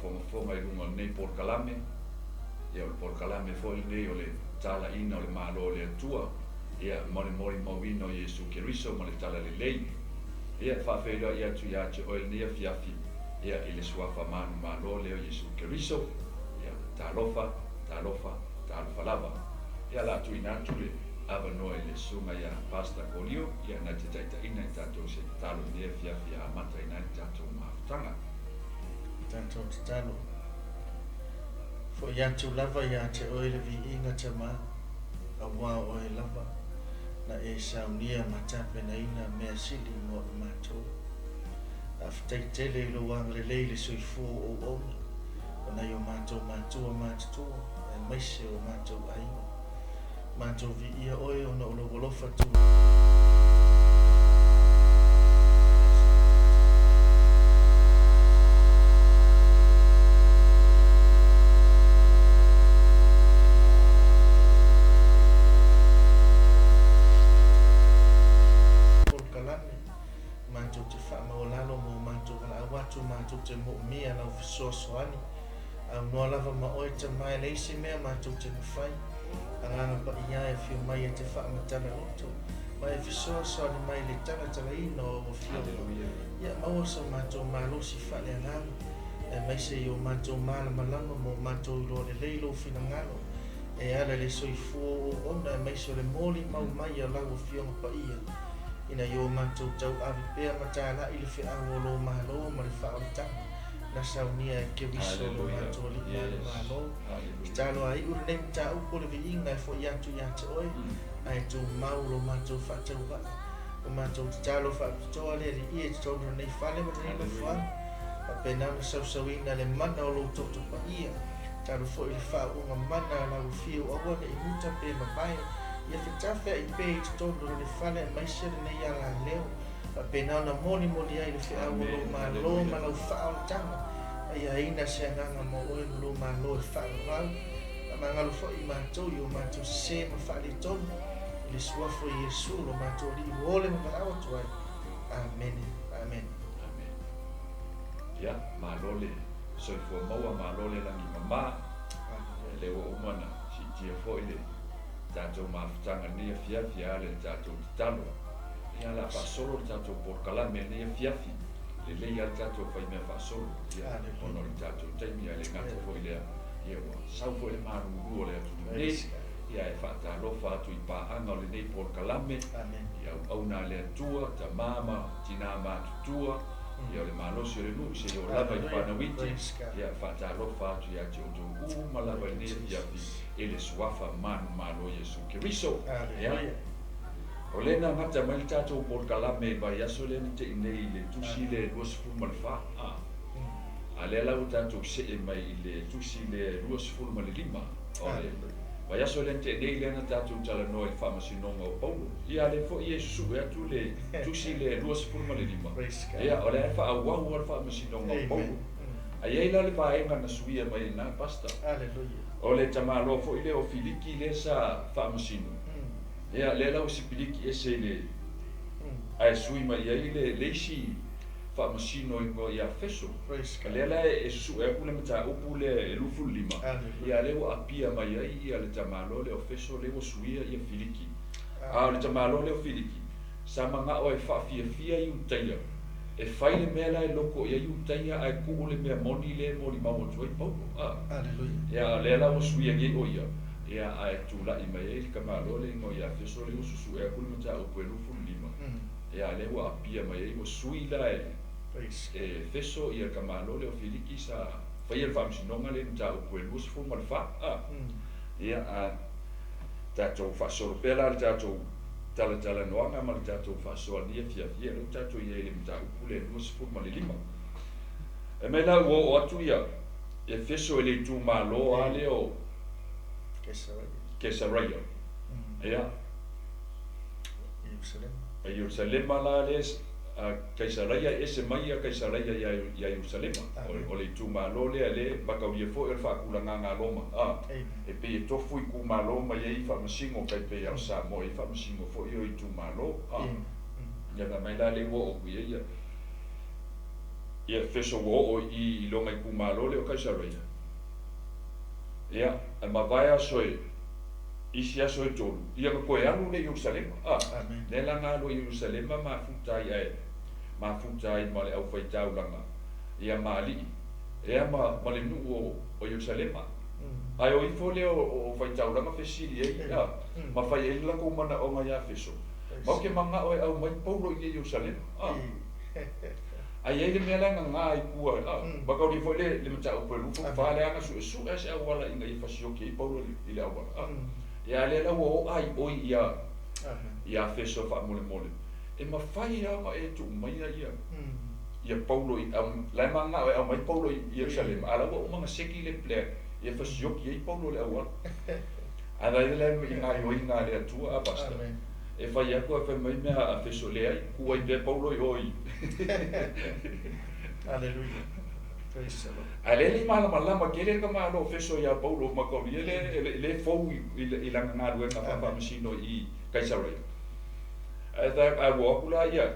faafogafoga i luga o lenei polokalame. Ia o le polokalame foi lenei o le talaiina o le Malo o le Atua, ia ma le molimauina o Iesu Keriso ma le Talalelei. Ia e faafeiloai atu ia te oe lenei afiafi, ia i le Suafa manumalo lea o Iesu Keriso. Ia, talofa, talofa, talofa lava. Ia o le a tuuina atu le avanoa i le Susuga ia Pastor Kolio, ia na te taitaiina i tatou se tatalo i lenei afiafi e amataina ai le tatou mafutaga. Tatou tatalo. Foi atu lava ia te oe le viiga Tama, aua o oe lava na e saunia ma tapenaina mea sili mo i matou. Faafetai tele i lou agalelei i le soifua o auauna o nai o matou matua matutua aemaise o matou aiga. Matou viia oe ona o lou alofa tu. Polokalame, matou te faamaualalo ma o matou valaau atu matou te moomia lau fesoasoani. Aunoa lava ma oe Tama e leai se mea matou te mafai. Agaga Paia e afio mai e te faamatala loto ma e fesoasoani mai i le talatalaina o au afioga. Ia maua so matou malosi faaleagaga, aemaise i o matou malamalama ma o matou iloa lelei lou finagalo e ala i le soifua o auauna aemaise o le molimau mai a lau Afioga Paia ina ia o matou tauave pea ma talai le feau o lou Malo ma le faaolataga na saunia e Keriso lo matou Alii manumalo. Tatalo a iu lenei mataupu o le viiga e foi atu ia te oe, ae tumau lo matou faatauvaa. O matou tatalo faapitoa le Alii e totonu o lenei fale ma lenei nofoaga, faapena ona sausauina le mana o lou toto paia. Tatalo foi i le faauuga mana a lau afio aua ne i muta pe mavae, ia fetafea'i pea i totonu o lenei fale aemaise lenei alaleo. Faapena ona molimoli ai le feau o lou Malo ma lau faaolataga, a ia aina se agaga mo oe ma lou Malo e faavavau. Faamagalo foi i matou i o matou sese ma faaletonu, i le Suafa o Iesu lo matou Alii ua ole ma valaau atu ai. Amene. Amene. Amene. Ia, malo le soifua maua, malo le lagi mama. Ia, lea ua uma ona siitia foi le tatou mafutaga i lenei afiafi, a le tatou tatalo. Ia o le a faasolo le tatou polokalame i lenei afiafi. Lelei lava le tatou fai mea faasolo, ia, ona o le tatou taimi, ae le gata foi i lea, ia ua sau foi le malulu o le atunuu nei, ia ae faatalofa atu i paaga o lenei polokalame, i auauna a le Atua, tama ma tina matutua, ia o le malosi o le nuu seia oo lava i fanau iti, ia faatalofa atu ia te outou uma lava i lenei afiafi i le Suafa manumalo o Iesu Keriso. Ia. O lea na gata mai le tatou polokalame i le vaiaso lea na tei nei i le tusi lea e 24, a. A lea la ua tatou see mai i le tusi lea e 25. O le vaiaso lea na tei nei lea na tatou talanoa i le faamasinoga o Paulo. Ia a lea foi e susue atu le tusi lea e 25. Ia o lea e faaauau lava le faamasinoga o Paulo. A i ai la le vaega na suia mai i ina, Pastor. O le tamaloa foi lea o Filiki lea sa faamasino. Ia, lea la ua sipiliki ese i le, ae sui mai i ai le, le isi faamasino i ia Feso. O lea la e susue atu le mataupu lea e 25, ia lea ua apia mai ai ia le tamaloa lea o Feso lea ua suia ia Filiki. A o le tamaloa lea o Filiki, sa manao e faafiafia Iutaia, e fai le mea la e loko i ai Iutaia ae tuu le mea moni lea e molimau atu ai Paulo. A. Ia, o lea la ua suia nei o ia. Ia, ae tulai mai ai le tamaloa lea igoa ia Feso lea ua susue atu le mataupu e 25, ia, lea ua apia mai ai, ua sui la e Efeso ia le tamaloa lea o Filiki sa faia le faamasinoga lea i mataupu e 24. A, ia, a tatou faasolo pea la le tatou talatalanoaga ma le tatou faasoa i lenei afiafi, ia, lea ua tatou i ai i le mataupu lea e 25. E mai la ua oo atu ia Efeso i le itumalo lava lea o Kesaraia. Ia. Ierusalema la lea, Kaisaraia e ese mai ia Kaisaraia ia Ierusalema. O le itumalo lea lea mataulia foi o le faatulagaga a Roma. A, e pei e tofu itumalo ma i ai faamasino tai pei a o Samoa e i ai faamasino foi o itumalo. A, ia fai mai la lea ua oo atu i ai ia. Ia Efeso ua oo i i lona itumalo lea o Kaisareia. Ia, ae mavae aso e, isi aso e tolu, ia ona toe alu lea i Ierusalema. A, lea la na alu ai i Ierusalema mafuta ai ae, mafuta ai ma le aufai-taulaga, ia ma alii, ea ma, ma le nuu o, o Ierusalema. Ae o ifo lea o, o faitaulaga fesili ai, a, ma fai ai le latou manaoga ia Efeso, Matou te manao e aumai Paulo i inei i Ierusalema. A. Ae i ai le mea la e gaga ai tua, a, mataulia foi le, le mataupu e lufu fa lea na suesue se auala ina ia fasioki ai Paulo i le auala. A. Ia a lea la ua oo aioi ia, ia Efeso faamolemole, e mafai lava ona e tuu maia ia, ia Paulo i, la e manao e aumai Paulo i Ierusalema, a la ua uma ona seki le plan ia fasioki ai Paulo i le auala. A la i le i gaoioiga a le Atua, a Pastor. E fai atu ae fai mai mea a Efeso, leai, tuu ai pea Paulo i o i. Hallelujah. Praise the Lord. Ae lea e le i malamalama tele le tamaloa o Efeso ia Paulo mataulia lea e le fou i lana galuega faafaamasino i Kaisareia. Ae ae ua o atu la ia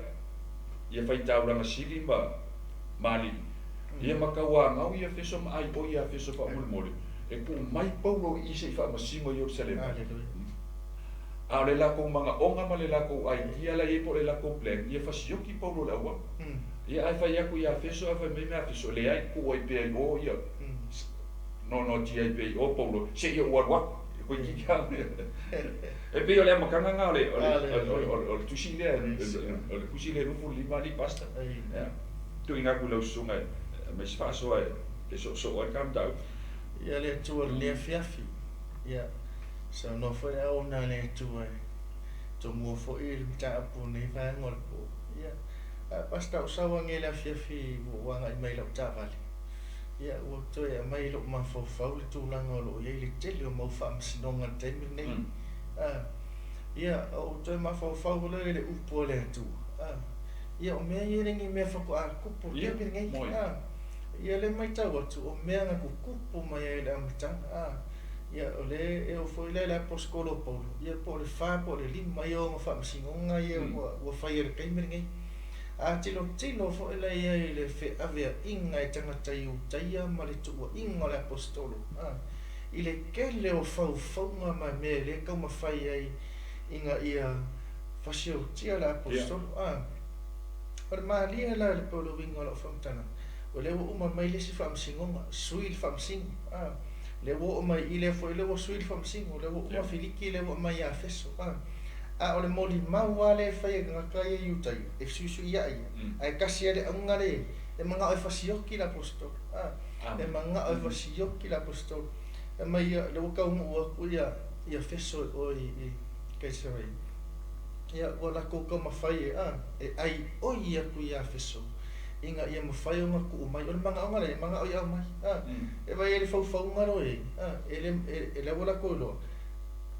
ia faitaulaga sili ma ma alii, ia ma tauanau i Efeso ma aioi ia Efeso faamolemole, e tuu mai Paulo i i se i faamasino i Ierusalema. A o le latou manaoga ma le latou idea la e i ai po o le latou plan, ia fasioki Paulo i le auala. Ia ae fai atu ia Efeso ae fai mai mea Efeso, leai, tuu ai pea i o ia, noanoatia ai pea i o Paulo seia ou alu atu. Toeitiiti lava. E pei o le amataga lena o le, o le, o le, o le tusi lea, o le tusi lea e 25 alii Pastor. Ia, tuuina atu i lau susuga e aumai se faasoa e soosoo ai le ta mataupu. Ia le Atua i lenei afiafi, ia, saunoa foi le auauna a le Atua e tomua foi le mataupu o lenei vaega o le po. Ia, a Pastor ou sau anei i le afiafi ua ou agai mai i lau taavale, ia ua toe aumai i lou mafaufau le tulaga o lo o i ai le tele o mau faamasinoga i le taimi lenei. A, ia, ou toe mafaufau lea i le upu a le Atua. A, ia o mea ia e le ni mea faatoa tupu i le taimi lenei. A, ia lea e matau atu, o mea na tutupu mai ai i le amataga. A, ia o lea e oo foi la i le aposetolo o Paulo, ia po o le fa po o le lima ia o ona faamasinoga ia ua faia i le taimi lenei. A tilotilo foi la i ai i le feaveaiga e tagata Iutaia ma le tuuaiga o le aposetolo, a, i le tele o faufauga ma mea e le taumafai ai ina ia fasiotia le aposetolo, a. O le malie la i le pei o le uiga o lau faamatalaga, o lea ua uma mai le isi faamasinoga, sui le faamasino, a, lea ua oo mai i i lea foi lea ua sui le faamasino, lea ua uma Filiki lea ua aumai ia Efeso, a. A o le molimau lava lea e fai e tagata ia Iutaia, e fesuisuiai ia, ae tasi lava le auga lea e i ai, e manao e fasioki le aposetolo, a, e manao e fasioki le aposetolo. Fai mai ia, lea ua taunuu atu ia Efeso i o i Kaisareia, ia ua latou taumafai e, a, e aioi atu ia Efeso, ina ia mafai ona tuu mai. O le manaoga lea, e manao ia aumai, a, e vaai ai i le faufauga lea ua i ai, a, e le, e, lea ua latou iloa,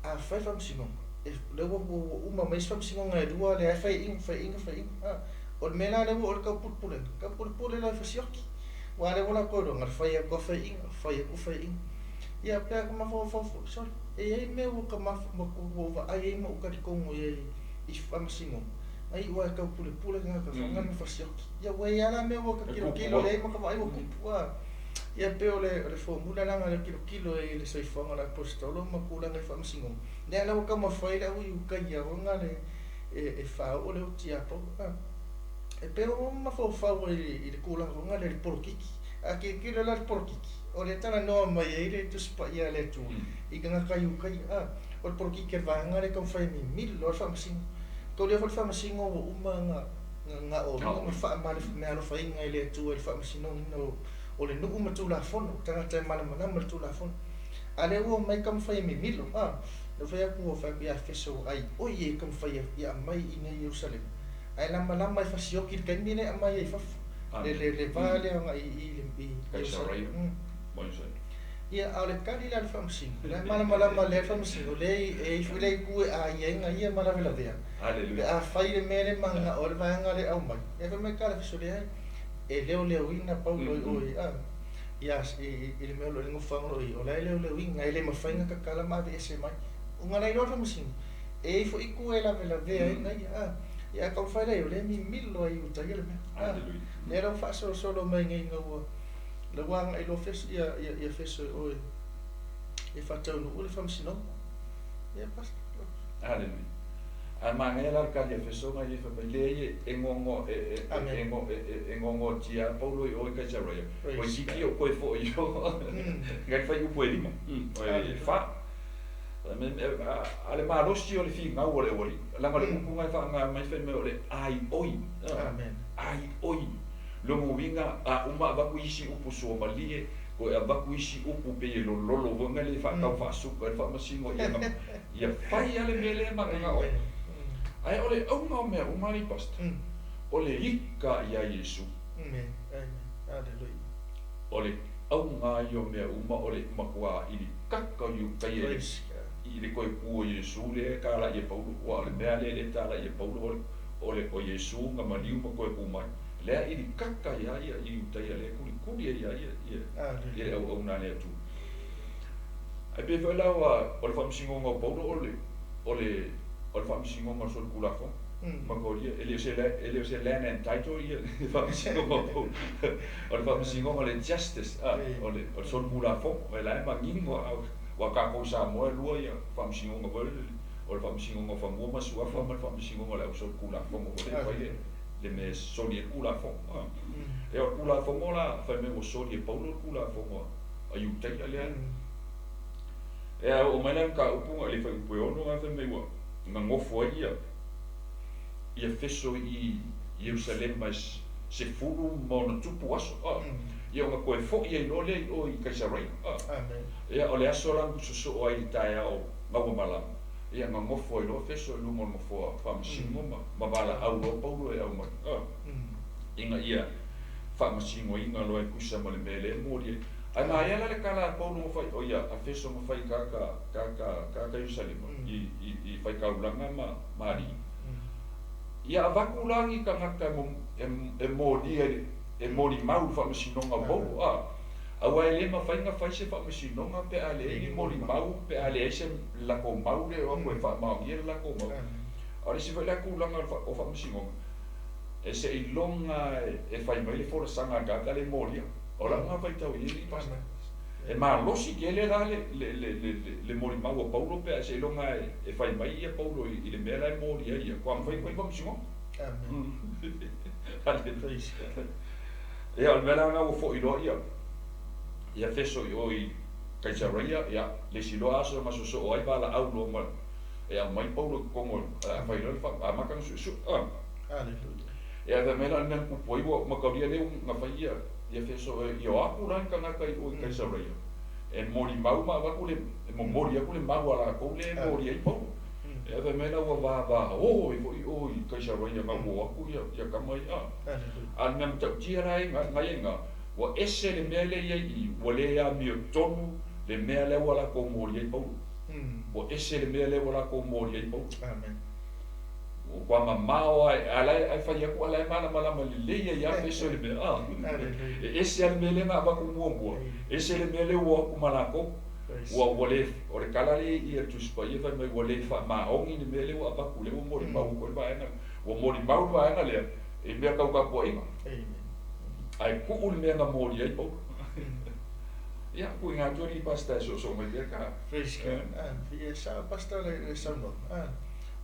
a fai faamasinoga, e, lea ua, ua uma mai isi faamasinoga e lua, lea e faiaina, faiaina, faiaina, a. O le mea la lea ua oo i le taupulepulega, taupulepule la e fasioki, aua lea ua latou iloa, na o le fai atu lava faiaina, fai atu faiaina. Ia pe a ka mafaufau foi, sole, e i ai mea ua ka maf, ua, ua ou vaai ai ma ou talitonu i ai i faamasinoga, na iu lava e taupulepule tagata foi na ma fasioki. Ia ua i ai lava la mea ua ta tilotilo i ai ma ka vaai ua tupu, a. Ia pei o le, o le formula la na tilotilo ai i le soifuaga o le Aposetolo ma tulaga i faamasinoga, lea la ua taumafai le au Iutaia ona le e faaoo le oti ia Paulo. A, e pei ua mafaufau ai i le tulaga foi lea i le polokiki. A tilotilo la i le polokiki, o lea e talanoa mai ai le Tusi Paia a le Atua i tagata Iutaia. A, o le polokiki a le vaega lea e taumafai e mimilo ai le faamasino. Taulia foi le faamasino ua uma ona gaoiga ma faamalemeaalofaina e le Atua i le faamasinoina o le nuu ma Tulafono, tagata e malamalama i le Tulafono. A lea ua omai taumafai e mimilo, a, na fai atu ua fai atu ia Efeso ua ai oi e taumafai ia aumai i inei i Ierusalema, ae lamalama e fasioki i le taimi lea e aumai ai i fafo, le, le, le va lea agai i i Ierusalema. Ia, a o le tali la a le Faamasino, o la e malamalama lea le Faamasino, lea e i ai foi le itu e aia ai na ia malavelavea, pe a fai le mea lea mananao ai le vaega lea e aumai, ia fai mai tala fesolia ai, e leoleoina Paulo i o i, a, ia, i le mea o lo o i le nofoaga o lo o i ai, o la e leoleoina, e le mafai ona tatala ma aveese mai. Ona la iloa le Faamasino, e i ai foi itu e lavelavea ai na ia, a. Ia a taumafai la i o lea e mimilo ai i uta ia le mea. Aleluia. Lea la ua faasolosolo mai nei ina ua la ua agai loa Feso ia ia ia Feso i o e faataunuu le faamasinoga. Ia Pastor. Aleluia. Ae manaia la le tali a Feso na ia fai mai, leai e gogo e e e e e e gogotia lava Paulo i o i Kaisaraia, toeitiiti ou toe foi i o. Nai le fuaiupu e lima, e fa. A o le malosi o le finau o le aualii, leaga o le upu na e faaaoga mai fai mai o le aioi. Aioi. Lona uiga a uma avatu isi upu suamalie, toe avatu isi upu pei e lololo foi na le faatau faasuka ai le faamasino ia ia fai lava le mea lea e mananao ai. Ae o le auga o mea uma alii Pastor, o le ika ia Iesu. O le auga ia o mea uma o le matua ilikaka o Iutaia i le toe tu o Iesu lea e talai e Paulo, aua o le mea lea e talai e Paulo o le o Iesu na maliu ma toe tu mai, lea ilikaka ai lava ia Iutaia lea e kulikuli ai lava ia ia le auauna a le Atua. Ae pei foi la ua o le faamasinoga o Paulo o le o le o le faamasinoga o le solitulafono ma kolia e le o se e le o se land and title ia le faamasinoga o Paulo o le faamasinoga o le justice a o le o le solitulafono e la e manino a aua tatou i Samoa e lua ia faamasinoga foi lele o le faamasinoga o fanua ma suafa ma le faamasinoga o le au solitulafono foi lea e fai le le mea e soli ai le tulafono a e o le tulafono la fai mai ua soli e Paulo le tulafono a Iutaia lea. E a oo mai la le mataupu i le fuaiupu e 6 na fai mai ua nonofo ai ia ia Feso i Ierusalema e sefulu ma ona tupu aso, a, ia ona toe foi ai loa lea i o i Kaisaraia, a. Ia o le aso la na sosoo ai i le taeao gauamalama, ia nonofo ai loa Feso i luga o le nofoa faamasino ma ma valaau loa Paulo e aumai, a, ina ia faamasinoina loa e tusa ma le mea lea e moli ai. Ae maea la le tala a Paulo na fai, oi a Efeso na fai i tagata, tagata, tagata Ierusalema, i, i, i faitaulaga ma, ma alii. Ia avatu la ni tagata e, e, e molia i le, e molimau i le faamasinoga o Paulo, a, aua e le mafai ona fai se faamasinoga pe a leai ni molimau, pe a leai se latou mau lea e o atu e faamaonia le latou mau. A o le isi foi la tulaga o faamasinoga, E seiloga e fai mai le folasaga a le tagata lea e molia. O lau lena faitau i ai Pastor. E malosi tele la le, le, le, le, le molimau a Paulo pe a seiloga e fai mai ia Paulo i le mea la e moli ai ia, faatoa mafai ona fai faamasinoga. Aleluia. Ia, o le mea la lena ua foi loa ia, ia Feso i o i Kaisaraia, ia, le isi loa aso na sosoo ai valaau loa ma e aumai Paulo i totonu o le a fai loa le faa, amata ona suesue. Aleluia. Ia fai mai la o le mea na tupu ai ua mataulia lea na fai ia ia Efeso e ia o atu la ni tagata i o i Kaisareia e molimau ma avatu le e momoli atu le mau a latou lea e moli ai Paulo. Ia fai mai la ua vavao ai foi o i Kaisareia na ua o atu ia ia tama ia. A o le mea matautia la e na i ai na ua ese le mea lea i ai i ua le amiotonu le mea lea ua latou moli ai Paulo. Ua ese le mea lea ua latou moli ai Paulo. Amen. Ua mamao a a la e fai atu a la e malamalama lelei ai lava Efeso i le mea a. E ese lava le mea lea na avatu muamua, ese le mea lea ua o atu ma latou. Ua ua le o le tala lea i le Tusi Paia fai mai ua le faamaoni le mea lea ua avatu lea ua molimau atu ai le vaega lea. Ua molimau le vaega lea i mea tau tapuaiga. Ae tuu le mea na moli ai Paulo. Ia, tuuina atu alii Pastor e soosoo mai pea ka. Praise God. Ia sao Pastor le saunoaga.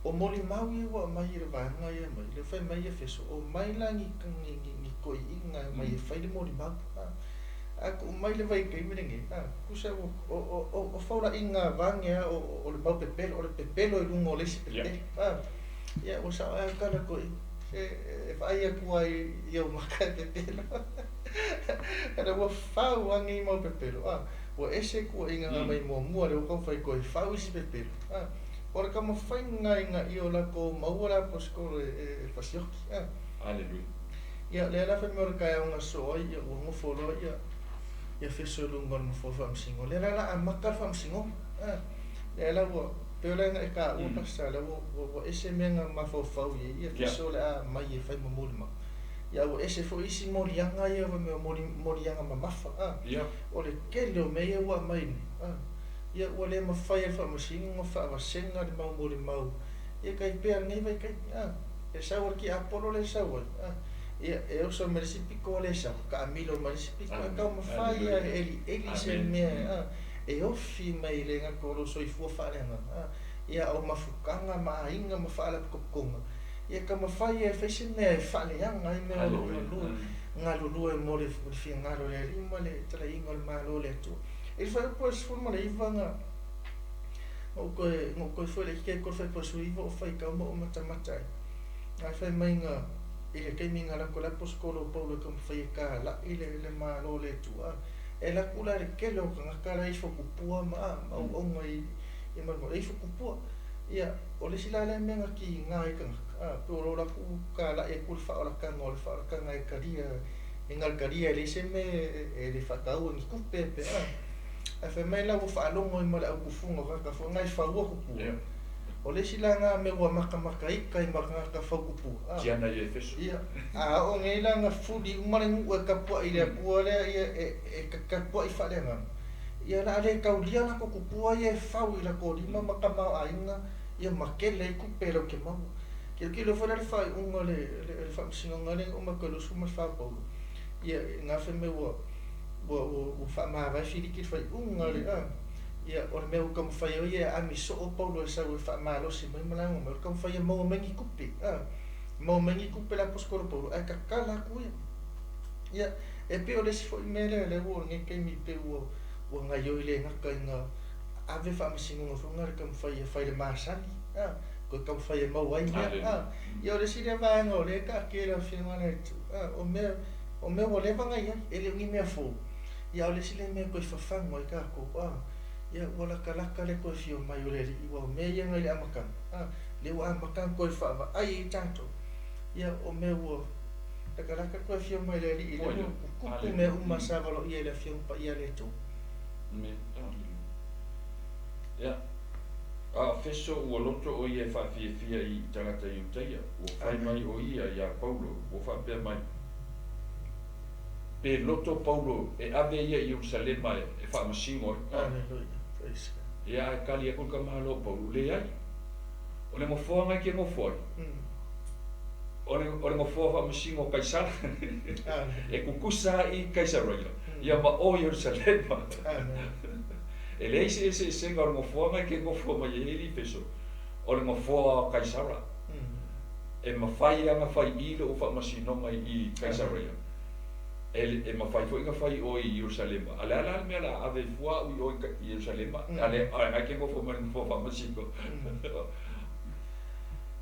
O molimau ia ua aumai e le vaega ia mai, lea fai mai Efeso, omai la ni, ni, ni, ni toeaiina e omai e fai le molimau. A tuu mai le vaitaimi lenei, tusa ua, o, o, o, o faulaiga vane lava o, o le mau pepelo, o le pepelo i luga o le isi pepelo. Ia, ua sao lava tala toeaiina, se e vaai atu lava i ou maka e pepelo. Ua fau lava nei mau pepelo, ua ese tuuaiga na aumai muamua, lea ua taumafai toe fau isi pepelo. O le taumafaiga ina ia o latou maua le aposetolo e fasioki. Aleluia. Ia, lea la fai mai o le taeao na sosoo ai, ia ua nofo loa ia ia Feso i luga o le nofoa faamasinoga. Lea la o le a amata le faamasinoga. Lea la ua, pei o le na e taua Pastor, lea ua ese mea na mafaufau i ai ia Feso o le a aumai e fai ma molimau. Ia ua ese foi isi moliaga ia fai mai o moliaga mamafa. O le tele o mea ia ua aumai nei, Ia ua le mafai e le Faamasino ona faavasega le mau molimau ia tai pea lenei vaitaimi. A. E sau le tiapolo le sau ai, ia e oso mai le isi pito le sau, taamilo mai le isi pito, e taumafai lava e elieli se mea e ofi mai e le gata o lou soifua faaleagaga, ia a o mafutaga ma aiga ma faalapotopotoga, ia e taumafai lava e fai se mea e faaleaga ai mea o lo o galulue mo le finagalo o le Alii ma le talaiina o le Malo o le Atua. I le fuaiupu e 19 na ou toe, na ou toe foi laitiiti ai i le fuaiupu e 19 o faitau ma ou matamata ai, ae fai mai na, i le taimi na alu atu ai le aposetolo o Paulo e taumafai e talai le Malo o le Atua, e alu atu la i le tele o tagata la e ifo tupua ma auauna i e ifo tupua. Ia, o le isi la lea mea na tiga ai tagata, pei o lo o alu atu talai atu le faaolataga o le faaolataga e talia, e na o le talia e leai se mea e le faataua i ni tupe pe a. Ae fai mai la ua faalogo ai ma le autufuga o tagata foi na e faua tupua. O le isi la na mea ua matamata ita ai ma tagata fau tupua. Tiana i Efeso. Ia, a oo nei la na fuli uma le nuu e tapuai i le Atua lea, ia e tapuai faaleagaga. Ia o le a le taulia latou tupua ia e fau i latou lima ma tamaoaiga, ia ma tele ai tupe latou te maua. Tilotilo foi la le faaiuga o le faamasinoga lea na uma atu i le 24 o Paulo, ia na fai mai ua faamavae Filiki i le faaiuga le a. Ia o le mea ua taumafai ai e aami soo Paulo e sau e faamalosi mai ma laga mai, o le taumafai e maua mai ni tupe, maua mai ni tupe le aposetolo Paulo, ae tatala atu ia. Ia, e pei o le isi foi mea lea lea ua oo i lenei taimi pei ua gaioi le gata ina ave faamasinoga foi na le taumafai e fai le masani, toe taumafai e maua ai mea. Ia o le isi lea vaega o lea e taatia i le Afioga a le Atua, o mea ua leva ona i ai, e le o ni mea fou. Ia a o le isi lea mea e toe fafagu ai tatou, ia ua latalata le toe afio mai o le Alii, ua o mea ia nai le amataga, lea ua amata ona toe faavaai ai tatou. Ia o mea ua latalata le toe afio mai o le Alii, lea ua tutupu mea uma sa valoia i le Afioga Paia a le Atua. Ia, a o Feso ua loto o ia e faafiafia i tagata Iutaia, ua fai mai o ia iā Paulo, ua faapea mai, Pe loto Paulo e ave ia i Ierusalema e faamasino ai. Aleluia. Praise God. Ia, ae tali atu le tamaloa o Paulo, Leai, o le nofoa na e te nofo ai, o le nofoa faamasino o Kaisara, e tutusa lava i Kaisaraia, ia ma o Ierusalema. E leai se eseesega o le nofoa na e te nofo mai ai e i Efeso, o le nofoa o Kaisara. E mafai lava ona fai i lou faamasinoga i Kaisaraia, e mafai foi ona fai i o i Ierusalema. A o le a la le mea o le a ave ai fua au i o i Ierusalema, a o lena e te nofo mai i le nofoa faamasino.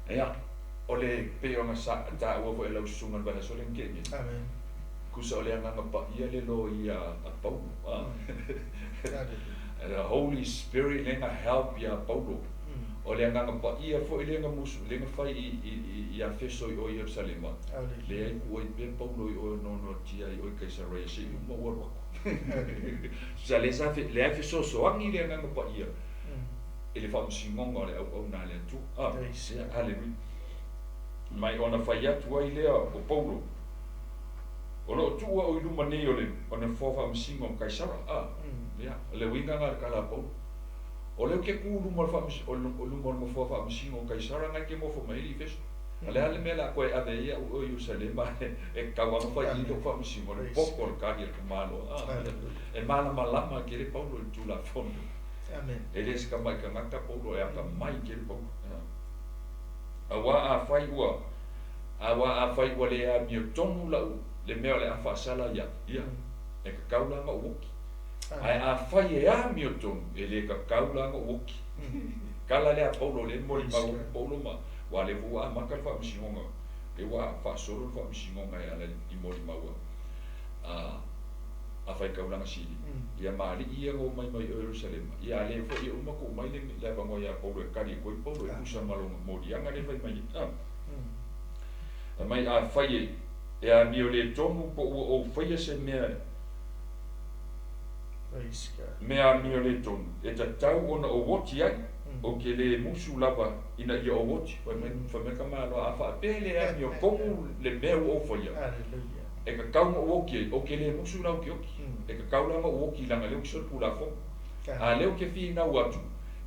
Ia, o le pei ona taua foi e lau susuga i le vaiaso lea na tea nei, tusa o le Agaga Paia le loia a Paulo. The Holy Spirit lea na help iā Paulo. O le Agaga Paia foi lea na musu, lea na fai iā Feso i o i Ierusalema, leai tuu ai pea Paulo i o e noanoatia i o i Kaisaraia seia uma ua alu atu. Tusa lea sa lea e fesoasoani le Agaga Paia i le faamasinoga o le auauna a le Atua. Aleluia. Mai ona fai atu ai lea o Paulo, O lo o tuu au i luma nei o le nofoa faamasino o Kaisara. Ia, o le uiga lena o le tala a Paulo. O lea ou te tu i luma o le luma o le nofoa faamasino o Kaisara na e te nofo mai ai i Efeso. O le a le mea o le a toe ave ai au i o i Ierusalema e tatau lava ona fai i i lou faamasino, le poto o le kali a le tamaloa. E malamalama tele Paulo i le Tulafono. E le o se tamai tagata Paulo, e atamai tele Paulo. Auā afai ua, auā afai ua le amiotonu la'u le mea o le a faasala ia, ia, e tatau la ona ou oki. Ae afai e amiotonu, e le tatau la ona ou oki. Tala lea a Paulo, lea e molimau atu Paulo ma, aua lea foi ua amata le faamasinoga, lea ua faasolo le faamasinoga e ala i molimau a, a faitaulaga sili, ia ma alii ia na omai mai o Ierusalema, ia a lea foi e uma tuu mai le avanoa iā Paulo e tali atu ai Paulo e tusa ma lona moliaga lea e fai mai ai. Fai mai, Afai e amio le tonu po ua ou faia se mea mea amio le tonu, e tatau ona ou oti ai, ou te le musu lava ina ia ou oti. Fai mai, fai mai le tamaloa, a faapea e le amio tonu le mea ua ou faia, e tatau ona ou oti ai, ou te le musu la ou te oti. E tatau la ona ou oti leaga lea ou te solitulafono. A lea ou te finau atu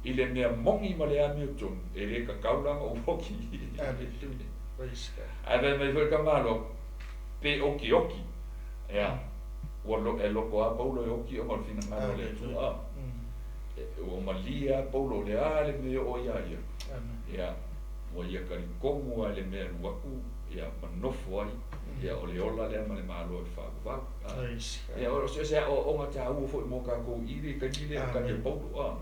i le mea moni ma le amiotonu, e le tatau la ona ou oti. Ae fai mai foi le tamaloa, pe okioki, ia, ua lo, e loko lava Paulo e oki ona o le finagalo o le Atua. Ua malie lava Paulo o le a le mea e oo ia ia. Ia, ua ia talitonu lava i le mea e alu atu, ia, ma nofo ai, ia, o le ola lea ma le Malo e faavavau. Ia, o se aoaoga taua foi mo tatou i le taimi lea o tali a Paulo.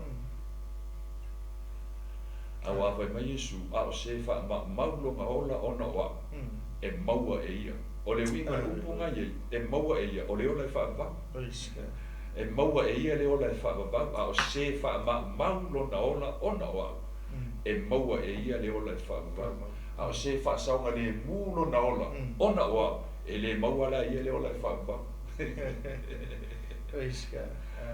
Aua fai mai Iesu, A o se faamaumau lona ola ona o au, e maua e ia. O le uiga o le upu na i ai, e maua e ia, o le ola e faavavau. E maua e ia le ola e faavavau, a o se faamaumau lona ola ona o au, e maua e ia le ola e faavavau. A o se faasaogalemu lona ola ona o au, e le maua la e ia le ola e faavavau.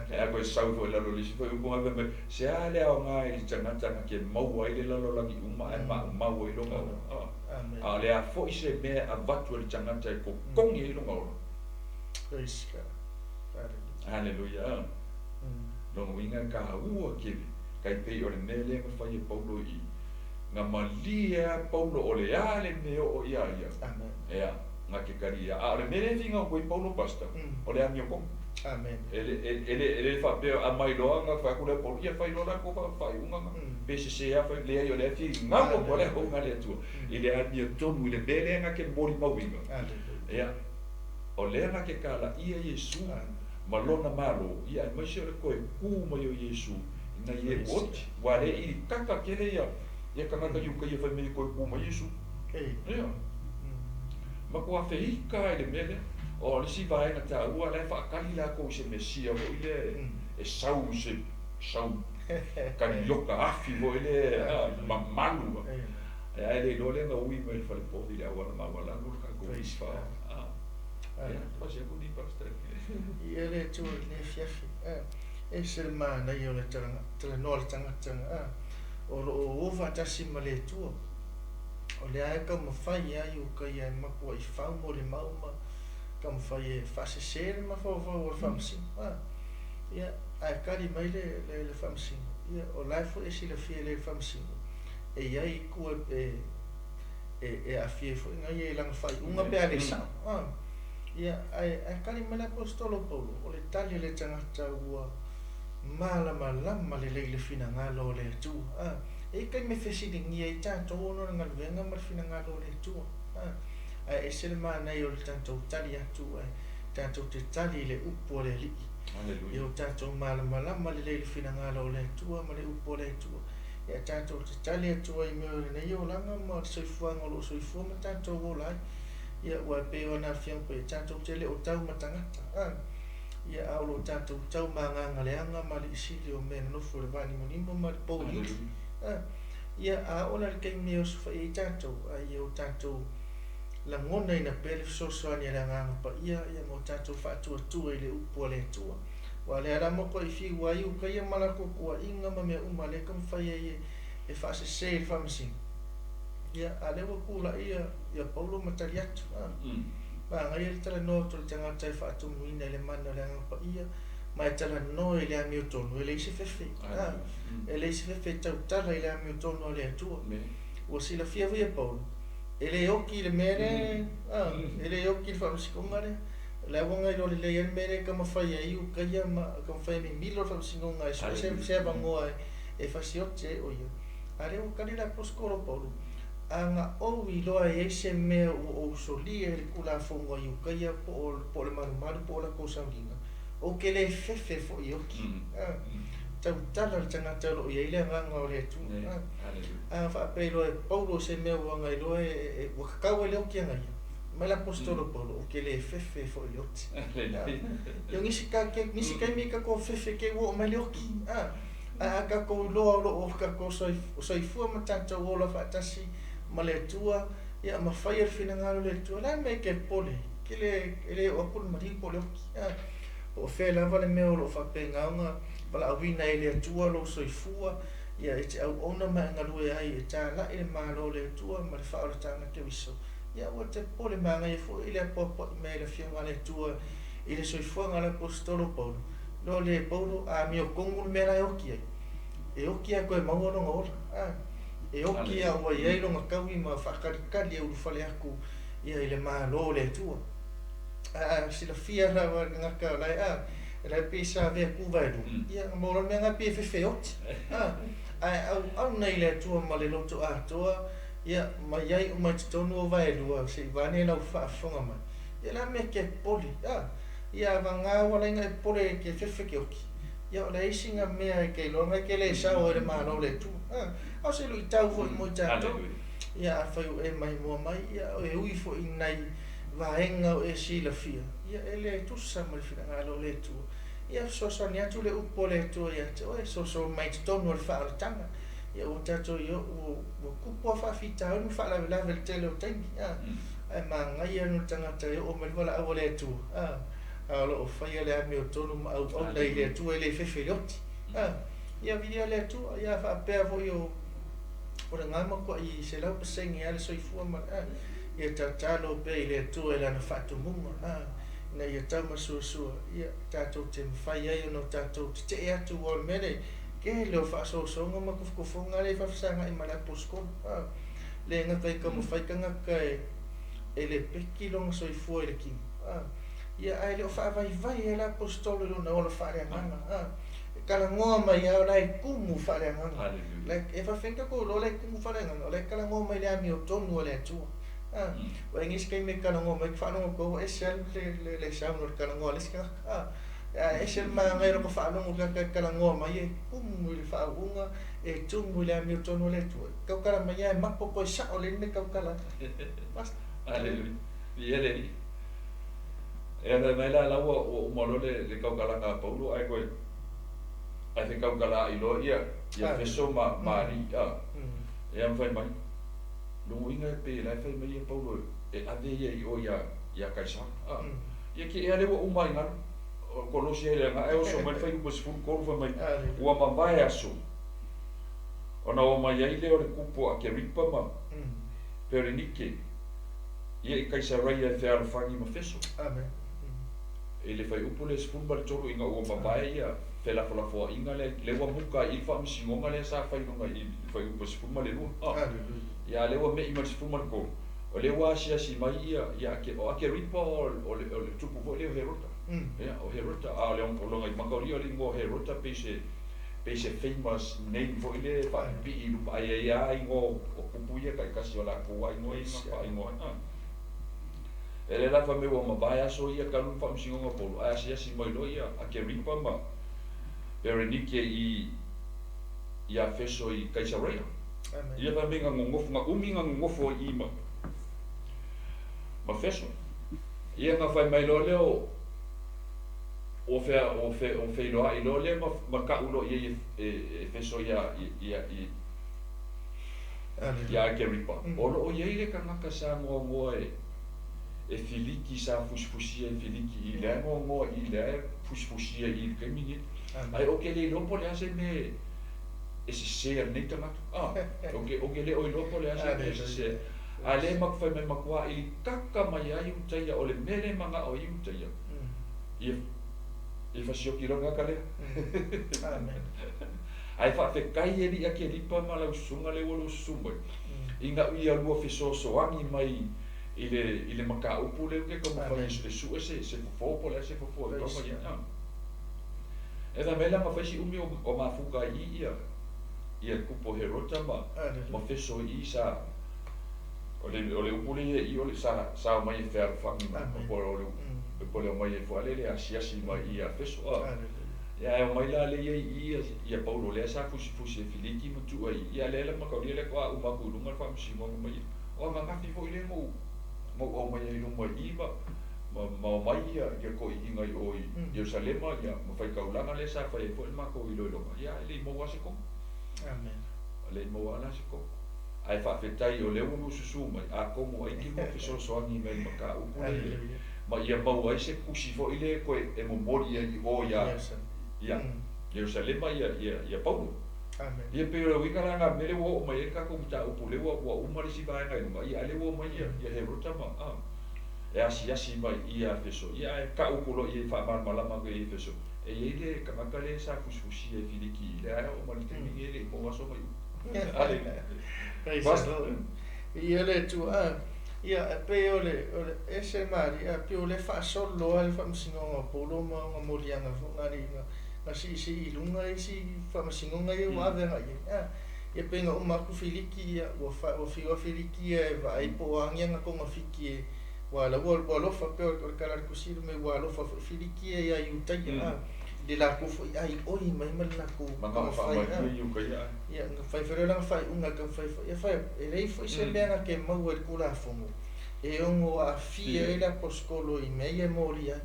E a koe sau foi i lalo o le isi foi upu na fai mai, Se a le aoga i le tagata na te maua ai le lalolagi uma ae maumau ai lona ola? A o le a foi se mea e avatu e le tagata e totogi ai lona ola? Haleluia! Lona uiga e taua tele, tai pei o le mea lea na fai e Paulo i i. Na malie lava Paulo o le a le mea e oo ia ia, ea, na te talia. A o le mea lea e finau atu ai Paulo Pastor, o le amiotonu. E le faapea a mai loa ona fai atu lea o Paulo, ia fai loa la tou faaiuga na, pe sese lava fai, leai o lea e finau atu lava le auauna a le Atua i le amiotonu i le mea lea na te molimauina. Ea, o lea na te kalaia Iesu ma Lona Malo, ia aemaise o le toe ku mai o Iesu ina ia e oti, ua le ilikaka tele ia ia tagata Iutaia fai mai e toe ku mai Iesu. Ia. Matua feika lava i le mea lea. O le isi vaega taua la e faatali latou i se Mesia foi lea e sau i se sau kalioka afi foi lea mamalu. Ae le iloa lea na ui mai le fale povi i le auala maualalo le tatou fa. Ia, pasi atu ni pastor. Ia le Atua i lenei afiafi. E ese le manaia o le talanoa a le tagata o lo o o faatasi ma le Atua. O lea e taumafai ai o ka ia e matuai fau molimau ma taumafai e faasese le mafaufau o le Faamasino. Ia, ae tali mai le, le, le Faamasino, ia, o la e foi e silafia e le Faamasino, e i ai itu e, e, e aafia ai foi na ia i lana faaiuga pe a le sao. Ia, ae, ae tali mai le Aposetolo o Paulo, o le tali a le tagata ua malamalama lelei i le finagalo o le Atua. E i ai taimi e fesiligia ai tatou ona o le galuega ma le finagalo o le Atua. Ae ese le manaia o le tatou tali atu ae tatou te tali i le upu a le Alii. Ia o tatou malamalama lelei i le finagalo o le Atua ma le upu a le Atua. Ia tatou te tali atu ai i mea o lenei olaga ma le soifuaga o lo o soifua ma tatou ola ai. Ia ua pei o ana Afioga Paia, tatou te le o tau ma tagata. Ia a o lo o tatou tau ma agaga leaga ma alii sili o mea nonofo i le vaanimonimo ma le pouliuli. Ia a oo la i le taimi e osofai ai tatou, a ia o tatou lagonaina pea le fesoasoani a le Agaga Paia ia ma o tatou faatuatua i le upu a le Atua. Aua o lea la matuai fiu ai uka ia ma latou tuuaiga ma mea uma lea e taumafai ai e faasese i le faamasino. Ia, a o lea ua tulai ia, ia Paulo ma tali atu. A, manaia le talanoa atu o le tagata e faatumuina i le mana o le Agaga Paia ma e talanoa i le amiotonu, e leai se fefe. A, e leai se fefe e tautala i le amiotonu a le Atua. Ua silafia foi e Paulo, e le oki i le mea lea, a, e le oki i le faamasinoga lea. O le a ua iloa lelei ai le mea lea e taumafai ai Ukaia ma taumafai e mimilo le faamasinoga e sue se avanoa e fasioti ai o ia. A lea ua tali le Aposetolo o Paulo, A na ou iloa e i ai se mea ua ou solia i le Tulafono a Iukaia po o, po o le malumalu po o latou sauniga, ou te le fefe foi e oti. Tautala le tagata o lo o i ai le agaga o le Atua. A faapea iloa e Paulo se mea ua na iloa e, ua tatau ai le oti ana ia, mai le Aposetolo Paulo, ou te le fefe foi i le oti. Ia nisi ka, nisi taimi tatou fefe te ua oo mai le oti. Ae a tatou iloa o lo o tatou soifua ma tatou ola faatasi ma le Atua, ia ma faia le finagalo o le Atua, o le a le mea e te popole ai? Ke le, e le oo atu le maliu po o le oti. Po o fea lava le mea o lo o faapena ona valaauina ai e le Atua lou soifua, ia e te auauna ma e galue ai e talai le Malo o le Atua ma le faaolataga Keriso. Ia aua e te popole, manaia foi le apoapoai mai e le Afioga a le Atua i le soifuaga a le Aposetolo o Paulo. Loa le Paulo, a amiotonu le mea la e oti ai, e oti ae toe maua lona ola. A, E oki a ua i ai lona taui ma faatalitali e ulufale atu ia i le Malo o le Atua. A silafia lava e le tagata o la e a, la e pei sa avea tu vaelua, ia na maua loa le mea lena pei e fefeoti, a, ae auauna i le Atua ma le loto atoa, ia, ma i ai uma i totonu o vaelua se i vaeane lau faafofoga mai. Ia o le a le mea e te popole, a? Ia vagana ua ala ai ona e popole e te fefe te oki. Ia o le isi na mea e te iloa e te le sao ai i le Malo o le Atua. A, a o se luitau foi mo i tatou. Ia afai ua e maimoa mai, ia e ui foi i nai vaega o e silafia, ia e le tusa ma le finagalo o le Atua. Ia fesoasoani atu le upu a le Atua ia te oe, soso mai i totonu o le faaolataga. Ia ua tatou ua, ua tupu lava faafitauli ma faalavelave i le tele o taimi, a, ae manaia ona o le tagata e oo mai le valaau a le Atua, a, a o lo o faia le amiotonu ma auauna i le Atua e le fefe i le oti. A, ia viia le Atua, ia faapea foi o, o lena matuai 100% lava le soifua ma le, a, ia tatalo pea i le Atua i Lana faatumuga, a, ina ia taumasuasua, ia, tatou te mafai ai ona tatou tetee atu aua o le mea lea, tele o faasoasoaga ma tofotofoga lea e faafesagai ma le aposetolo, a, le gata i taumafai tagata e, e lepeti lona soifua i le tino, a, ia, ae le o faavaivai lava le aposetolo i lona ola faaleagaga, a, e talanoa mai lava o la e tumu faaleagaga. E faafefea ona tatou iloa o la e tumu faaleagaga? O la e talanoa mai i le amiotonu a le Atua. A, ua i ai nisi taimi e talanoa mai, faalogo atu ai ua ese lava le sound o le talanoa a le isi tagata. A, ae ese le manaia o lota faalogo i le tagata e talanoa mai e tumu i le faauuga, e tumu i le amiotonu a le Atua. E tautala mai lava e mapo toe sao lelei le mea e tautala ai. Pastor. Aleluia. Viia le Alii. E fai mai la la ua uma loa le tautalaga a Paulo ae toe ae fetautalaai loa ia Efeso ma ma alii a. Ia ma fai mai, lona uiga e pei la e fai mai ia Paulo e ave ia i o ia ia Kaisara a. Ia ke ea lea ua uma ai galu o Kolosi ai le aga ae oso mai le fuaiupu 13 fai mai ua mavae aso ona oo mai ai lea o le kupu o Akeripa ma Perenike ia i Kaisaraia e fealofani ma Feso. I le fuaiupu lea 13 ina ua mavae ia felafolafoaiga lea, lea ua muka ai i i le faamasinoga lea sa fai i luga i le fuaiupu 12. Ia a lea ua me'i mai le 13, o lea ua asiasi mai ia, ia Ake, o Akeripa o, o le, o le tupu foi lea o Herota. Ia, o Herota, a o le, o lona makalia o le igoa o Herota pei se, pei se famous name foi lea e faapipii i luma, ae e i ai lava igoa o tupu ia taitasi o latou lava igoa ia na faaigoa ai. E le la fai mai ua mavae aso ia talu le faamasinoga o Paulo, ae asiasi mai loa ia Akeripa ma Berenike i ia Feso i Kaisareia. Ia fai mai na nonofo, na umi na nonofo ai i ma ma Feso. Ia na fai mai loa lea o ua fea ua fe ua feiloai loa lea ma ma ka'u loa i ai e e Feso ia ia i ia Akeripa. O lo o i ai le tagata sa goagoa e e Filiki sa fusifusia e Filiki i lea goagoa i lea fusifusia i le taimi nei. Ae ou te le iloa po o le a se mea e sese a lenei tagata. A, ou te, ou te le o iloa po o le a se mea e sese ai. A lea e matou fai mai matua i kaka mai ai Iutaia, o le mea lea e manao ai Iutaia, ia, ia fasioki loa le tagata lea. Ae faafetai e alii Akeripa ma lau susuga lea ua lou susu mai, ina ia lua fesoasoani mai i le i le mataupu lea ou te taumafai e sue se se fofo po o le a se fofo e tau mai ai. E fai mai la ma fai si umi o, o mafuta ai i ia ia le tupu o Herota ma ma Feso i i sa o le o le upu lea i o le sa sa omai e fealofani ma po o le po o le omai e foi le asiasi mai i ia Feso a. Ia ae omai la lea i i ia ia Paulo lea sa fusifusi e Filiki ma tuu ai i ia lea la mataulia lea faatoa uma atu i luga le faamasinoga ma ia. O ananafi foi lea na ou na ou aumaia i luma i i ma ma ma omai ia ia toeaiina i o i Ierusalema ia ma faitaulaga lea sa fai ai foi le matou iloiloga, ia ae le i maua lava se tonu. Amen. Le i maua lava la se tonu. Ae faafetai o lea ua lua susu mai, atonu ai ki lua fesoasoani mai i le mataupu lea Hallelujah. ma ia maua ai se tusi foi lea e toe e momoli ai i o ia ia Ierusalema ia ia ia Paulo. Amen. Ia pei o le uiga la lena mea lea ua oo mai ai le tatou mataupu lea ua ua uma le isi vaega i luga, ia a lea ua omai ia ia Herota ma a e asiasi mai i ia Efeso. Ia ae tau atu loa i ai faamalamalama atu i Efeso, e i ai le tagata lea sa fusifusia e Filiki i lea ae oo mai le taimi lenei e le i maua aso mai upu. Hallelujah. Praise the Lord. Viia le Atua. A, ia, e pei o le, o le ese le malie, a pei o lea e faasolo lava le faamasinoga o Paulo ma ona moliaga foi na alii na, na siisii i luga isi faamasinoga ia ua ave agai i ai. A, ia pei na uma atu Filiki, ia, ua fa, ua fiu lava Filiki ia e vaai po o a ni ana togafiti e, Ua la ua alofa pei o le tala a le Tusi mai ua alofa foi Filiki ia iā Iutaia a i le latou foi aioi mai ma le latou taumafai a ia na fai foi lea o lana faaiuga e taumafai foi ia fai atu e leai foi se mea na te maua i le Tulafono e ono aafia ai le Aposetolo i mea ia e molia ai.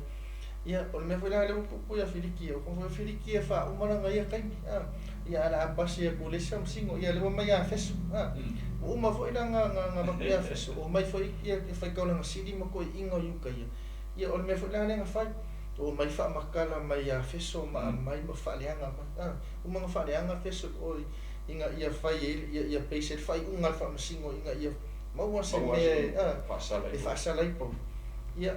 Ia o le mea foi la lea ua tupu ia Filiki ia ua taumafai foi Filiki ia e faauma lana ia taimi a ia ae o le a pasi atu i le isi faamasino ia lea ua omai ia Efeso a Ua uma foi la na avatu ia Efeso, omai foi ia faitaulaga sili ma toeaiina o Iutaia, ia o le mea foi la lea na fai, omai faamatala mai ia Efeso ma aumai ma faaleaga mai. A, uma na faaleaga Efeso i o ina ia fai ai, ia, ia base ai le faaiuga a le faamasino ina ia maua se mea e, a, e faasala ai Paulo. Ia,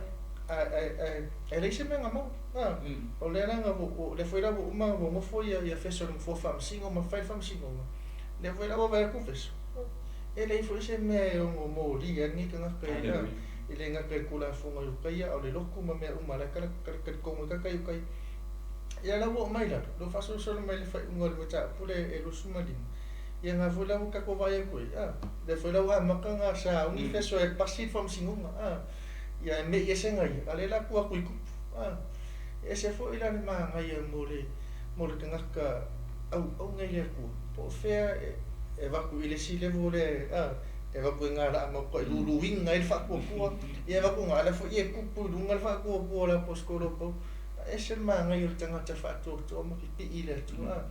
ae, ae, ae, ae leai se mea na maua. A, o lea la na, o lea foi la ua uma ua nofo ia Efeso i le nofoa faamasino ma fai le faamasinoga, Lea foi la ua vaai atu Feso, e leai foi se mea e ono molia ai lenei tagata e le gata i le Tulafono a Iukaia, a o le lotu ma mea uma, o la e talitonu ai tagata Iukaia. Ia la ua oo mai i lalo, lea ua faasolosolo mai i le faaiuga o le mataupu lea e 25, ia na foi la ua tatou vaai atu ai, a, lea foi la ua amata ona sauni Feso e pasi le faamasinoga, a, ia e me'i ese na ia, a o lea la ua tuu atu i tupu, a. E ese foi la le manaia mo le, mo le tagata auauna i le Atua, po o fea e avatu i le isi level lea a, e avatu e galaa ma matuai luluina ai le faatuatua, ia e avatu na, a o la foi e tupu i luga le faatuatua o le Aposetolo o Paulo. A ese le manaia o le tagata faatuatua ma pipii i le Atua a.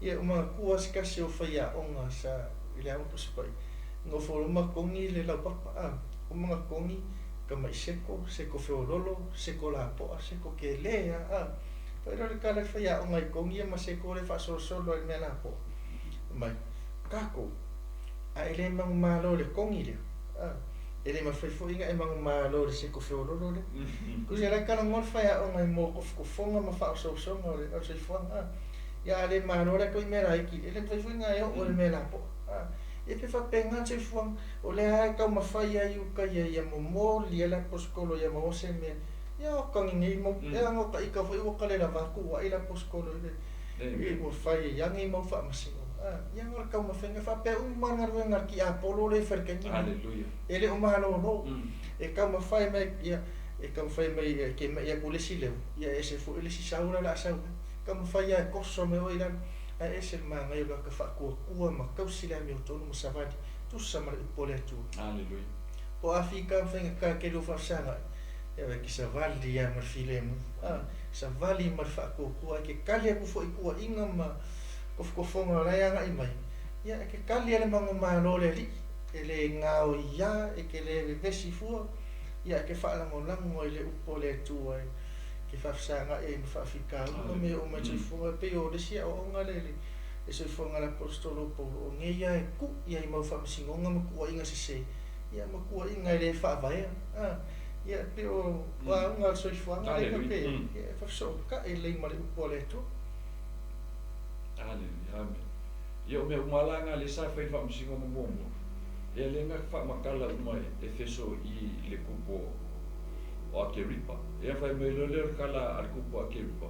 Ia ua manatua lava se tasi o faiaoga sa i le Aoga Tusi Paia, nofo loa ma togi le laupapa a, uma ona togi tamai seko, seko feololo, seko lapoa, seko tele lava a. Fai loa le tala i le faiaoga i togi ia ma seko lea e faasolosolo ai i le mea lapoa, fai mai, Tatou, a e le manumalo i le togi lea, a, e le mafai foi ona e manumalo i le seko feololo lea. Tusa la e talanoa le faiaoga i mo tofotofoga ma faaososoga o le soifuaga, a. Ia a le malo la tou i mea laiti, e le mafai foi ona e oo i le mea lapoa, a. Ia pe faapena le soifuaga, o lea lava e taumafai ai uta ia ia momoli ai le aposetolo ia maua se mea. Ia o tagi nei mau, e ana o taita foi ua kale lava atu ai le aposetolo i le, i ua fai ai nei mau faamasinoga. A, ia o le taumafaiga faapea uma le galuega a le tiapolo lea e fai i le taimi lenei. E le o malolo, e taumafai mai, ia, e taumafai mai e te mai atu le isi leo, ia e ese foi le isi sau la o le a sau ai. Taumafai lava e toso mai oe i lalo, ae ese le manaia o le ata faatuatua ma tausi le amiotonu ma savali, tusa ma le upu a le Atua. Aleluia. Po o a fita ma faigata tele o faafesagai, ia e te savali lava ma le filemu, a, savali ma le faatuatua, e te tali atu foi i tuuaiga ma tofotofoga o la e agai mai, ia e te tali lava le manumalo o le Alii, e le gaoia, e te le vevesi fua, ia e te faalagolago ai i le upu a le Atua e te faafesagai ai ma faafitauli ma mea uma i le soifuaga. E pei o le isi aoaoga lea i le soifuaga a le Aposetolo o Paulo, o nei lava e tuu ai mau faamasinoga ma tuuaiga sese, ia ma tuuaiga e le faavaea. A, ia e pei o auga o le soifuaga lea e faapea, ia e faafesootai lelei ma le upu a le Atua. Aleluia. Amene. Ia o mea uma la na lea sa fai i le faamasinoga muamua, ia lea na faamatala uma e Efeso i le kupu o Akeripa. Ia fai mai loa lea o le tala a le kupu o Akeripa,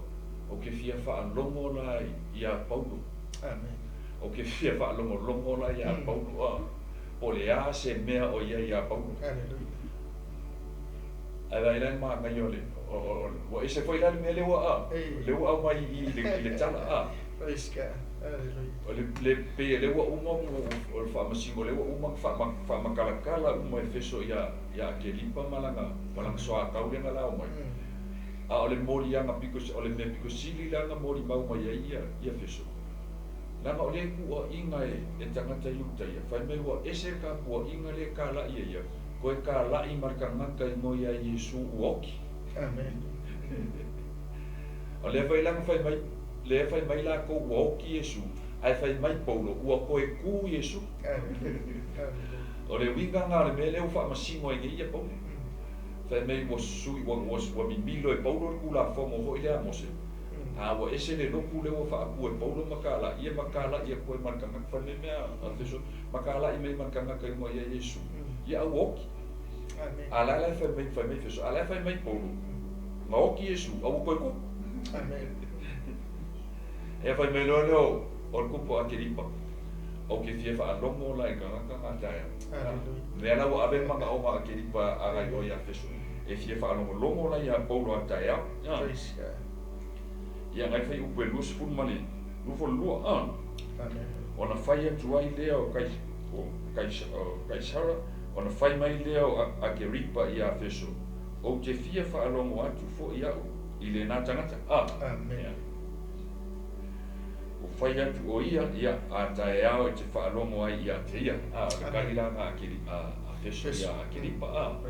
Ou te fia faalogo la iā Paulo. Amen. Ou te fia faalogologo la iā Paulo, a, po o le a se mea o i ai iā Paulo. Hallelujah. Ae vaai la i le manaia o le, ua ese foi la le mea lea ua, a, lea ua aumai i i le tala, a. Praise God. Hallelujah. O le, le, pei o lea ua uma, o le faamasino lea ua uma ona faamatalatala uma e Efeso iā, iā Akeripa ma lana, ma lana soatau lea na lao mai. A o le moliaga pito, o le mea pito sili la na molimau mai ai ia, ia Efeso, leaga o lea tuuaiga e, e tagata Iutaia, fai mai ua ese le tapuaiga lea e kalaʻi e ia, toe kalaʻi ma le tagata i moe ia Iesu ua oki. Amen. O lea foi la na fai mai, lea fai mai lakou ua oki Iesu, ae fai mai Paulo ua toe ku Iesu. O le uiga na o le mea lea ua faamasino ai nei ia Paulo. Fai mai ua sui, ua, ua, ua mimilo e Paulo le Tulafono foi lea a Mose. A ua ese le lotu lea ua faapu e Paulo ma kalaia ma kala'i atu ai ma le tagata fai mai mea a Feso ma kala'i mai ma le tagata i luga ia Iesu ia a ua oti. A la la e fai mai fai mai Feso a la e fai mai Paulo na oti Iesu a ua toe tupu. Ia fai mai loa lea o le tupu o Akeripa, Ou te fia faalogo la i tagata na taeao. Lea la ua ave le manaoga a Akeripa agai loa ia Feso, e fia faalogologo la ia Paulo a taeao. Ia nai fai upu e 20 ma le 22. Ona fai atu ai lea o Kaisara, ona fai mai lea o Akeripa ia Feso, Ou te fia faalogo atu foi au i lena tagata. Ua fai atu ʻo ia, ia, a taeao e te faalogo ai ia te ia. A, o le kali la na a Feso ia Akeripa, a.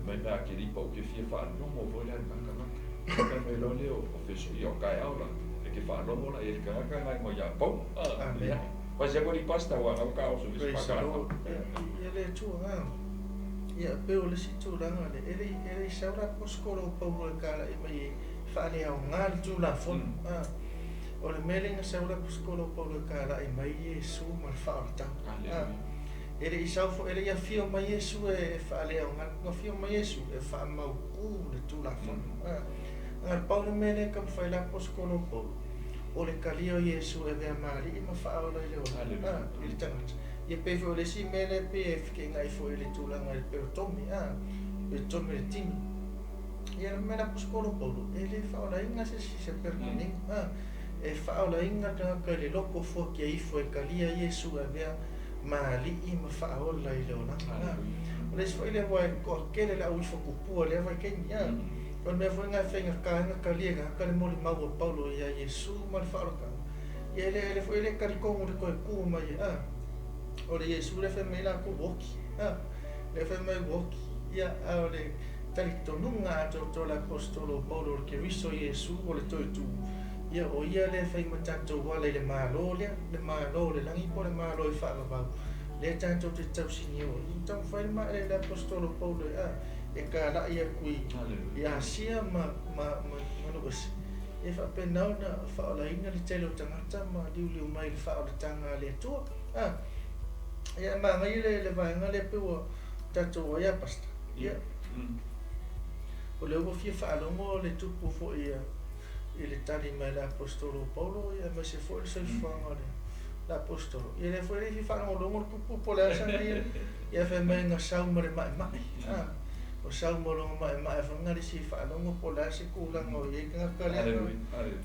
Mai mea Akeripa, ou te fia faalogo foi la i lena tagata. Fai mai loa lea o Feso, ia, o taeao la, e te faalogo la i le tagata na igoa ia Paulo. A, ia. Fai se atu alii pastor, ua gau ka oso i le Praise the Lord. Ia, ia le Atua, a. Ia, pei o le isi tulaga lea, e le i, e le i sau la aposetolo o Paulo e kala'i mai e faaleaoga le Tulafono, a. O le mea lea na sau le aposetolo o Paulo e kala'i mai Iesu ma le faaolataga. A. E le i sau foi, e le i afio mai Iesu e faaleaoga, na afio mai Iesu e faamautu le Tulafono. A. Na o le pau le mea lea e taumafai le aposetolo o Paulo, o le talia o Iesu e avea ma Alii ma faaola i le olaga, a, i le tagata. Ia pei foi o le isi mea lea e pei e feteenai foi i le tulaga i le peotomi, a, peotomi o le tino. Ia le mea le aposetolo o Paulo, e le faaolaina se isi i se peotoniga, a, e faaolaina le tagata i le loto fuatia ifo e talia Iesu e avea ma Alii ma faaola i le olaga, a. O le isi foi lea aua e toatele le au ifo tupua i lea vaitaimi, a. O le mea foi lena e faigata ai ona talia e tagata le molimau a Paulo ia Iesu ma le faaolataga, ia e le, e le foi e le talitonu i le toe tu mai, a. O le Iesu lea e fai mai ai latou ua oti, a. Lea e fai mai ua oti, ia, a o le talitonuga atoatoa o le aposetolo o Paulo o le Keriso Iesu o le toe tu, ia o ia lea e fai ma tatou ala i le Malo lea, le Malo o le lagi po o le Malo e faavavau, lea tatou te tausini o ai. Taumafai le maele le aposetolo o Paulo e, a, e kala'i atu i, i Asia ma, ma, ma, ma nuu ese, ia faapena ona faaolaina le tele o tagata ma liuliu mai i le faaolataga a le Atua. A, ia e manaia le, le vaega lea pei ua tatou ai a Pastor. Ia, o lea ua fia faalogo le tupu foi ia i le tali mai a le aposetolo o Paulo, ia aemaise foi le soifuaga o le, le aposetolo. Ia lea foi le fia faalogologo le tupu po o le a sana ia, ia fai mai na sau ma le ma'ema'e. A, o sau ma lona ma'ema'e foi na le isi faalogo po o le a se tulaga o i ai tagata lea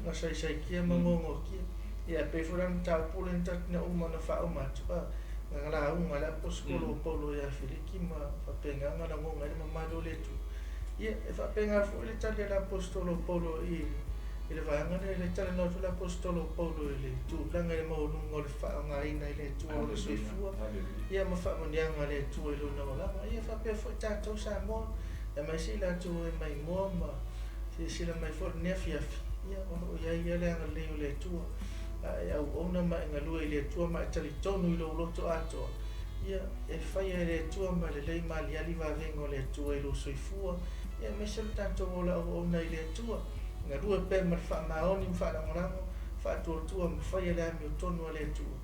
na saisaitia ma gogotia. Ia e pei foi la o le mataupu lea na tatou na uma ona faauma atu, a, na lauga le aposetolo o Paulo ia Feliki ma faapena ona lagona ai le mamalu o le Atua. Ia, e faapena foi le tali a le aposetolo o Paulo i i le vaega lea, le talanoa atu le aposetolo o Paulo i le tulaga i le maualuga o le faaaogaina e le Atua o le soifua, ia ma faamanuiaga a le Atua i lona olaga. Ia faapea foi tatou Samoa, aemaise i latou e maimoa ma silasila mai foi i lenei afiafi, ia o lo o i ai ia le agalelei o le Atua, a e auauna ma e galue i le Atua ma e talitonu i lou loto atoa, ia e faia e le Atua ma lelei ma aliali vavega o le Atua i lou soifua, ia aemaise lo tatou ola auauna i le Atua, galue pea ma le faamaoni ma faalagolago, faatuatua ma faia le amiotonu a le Atua.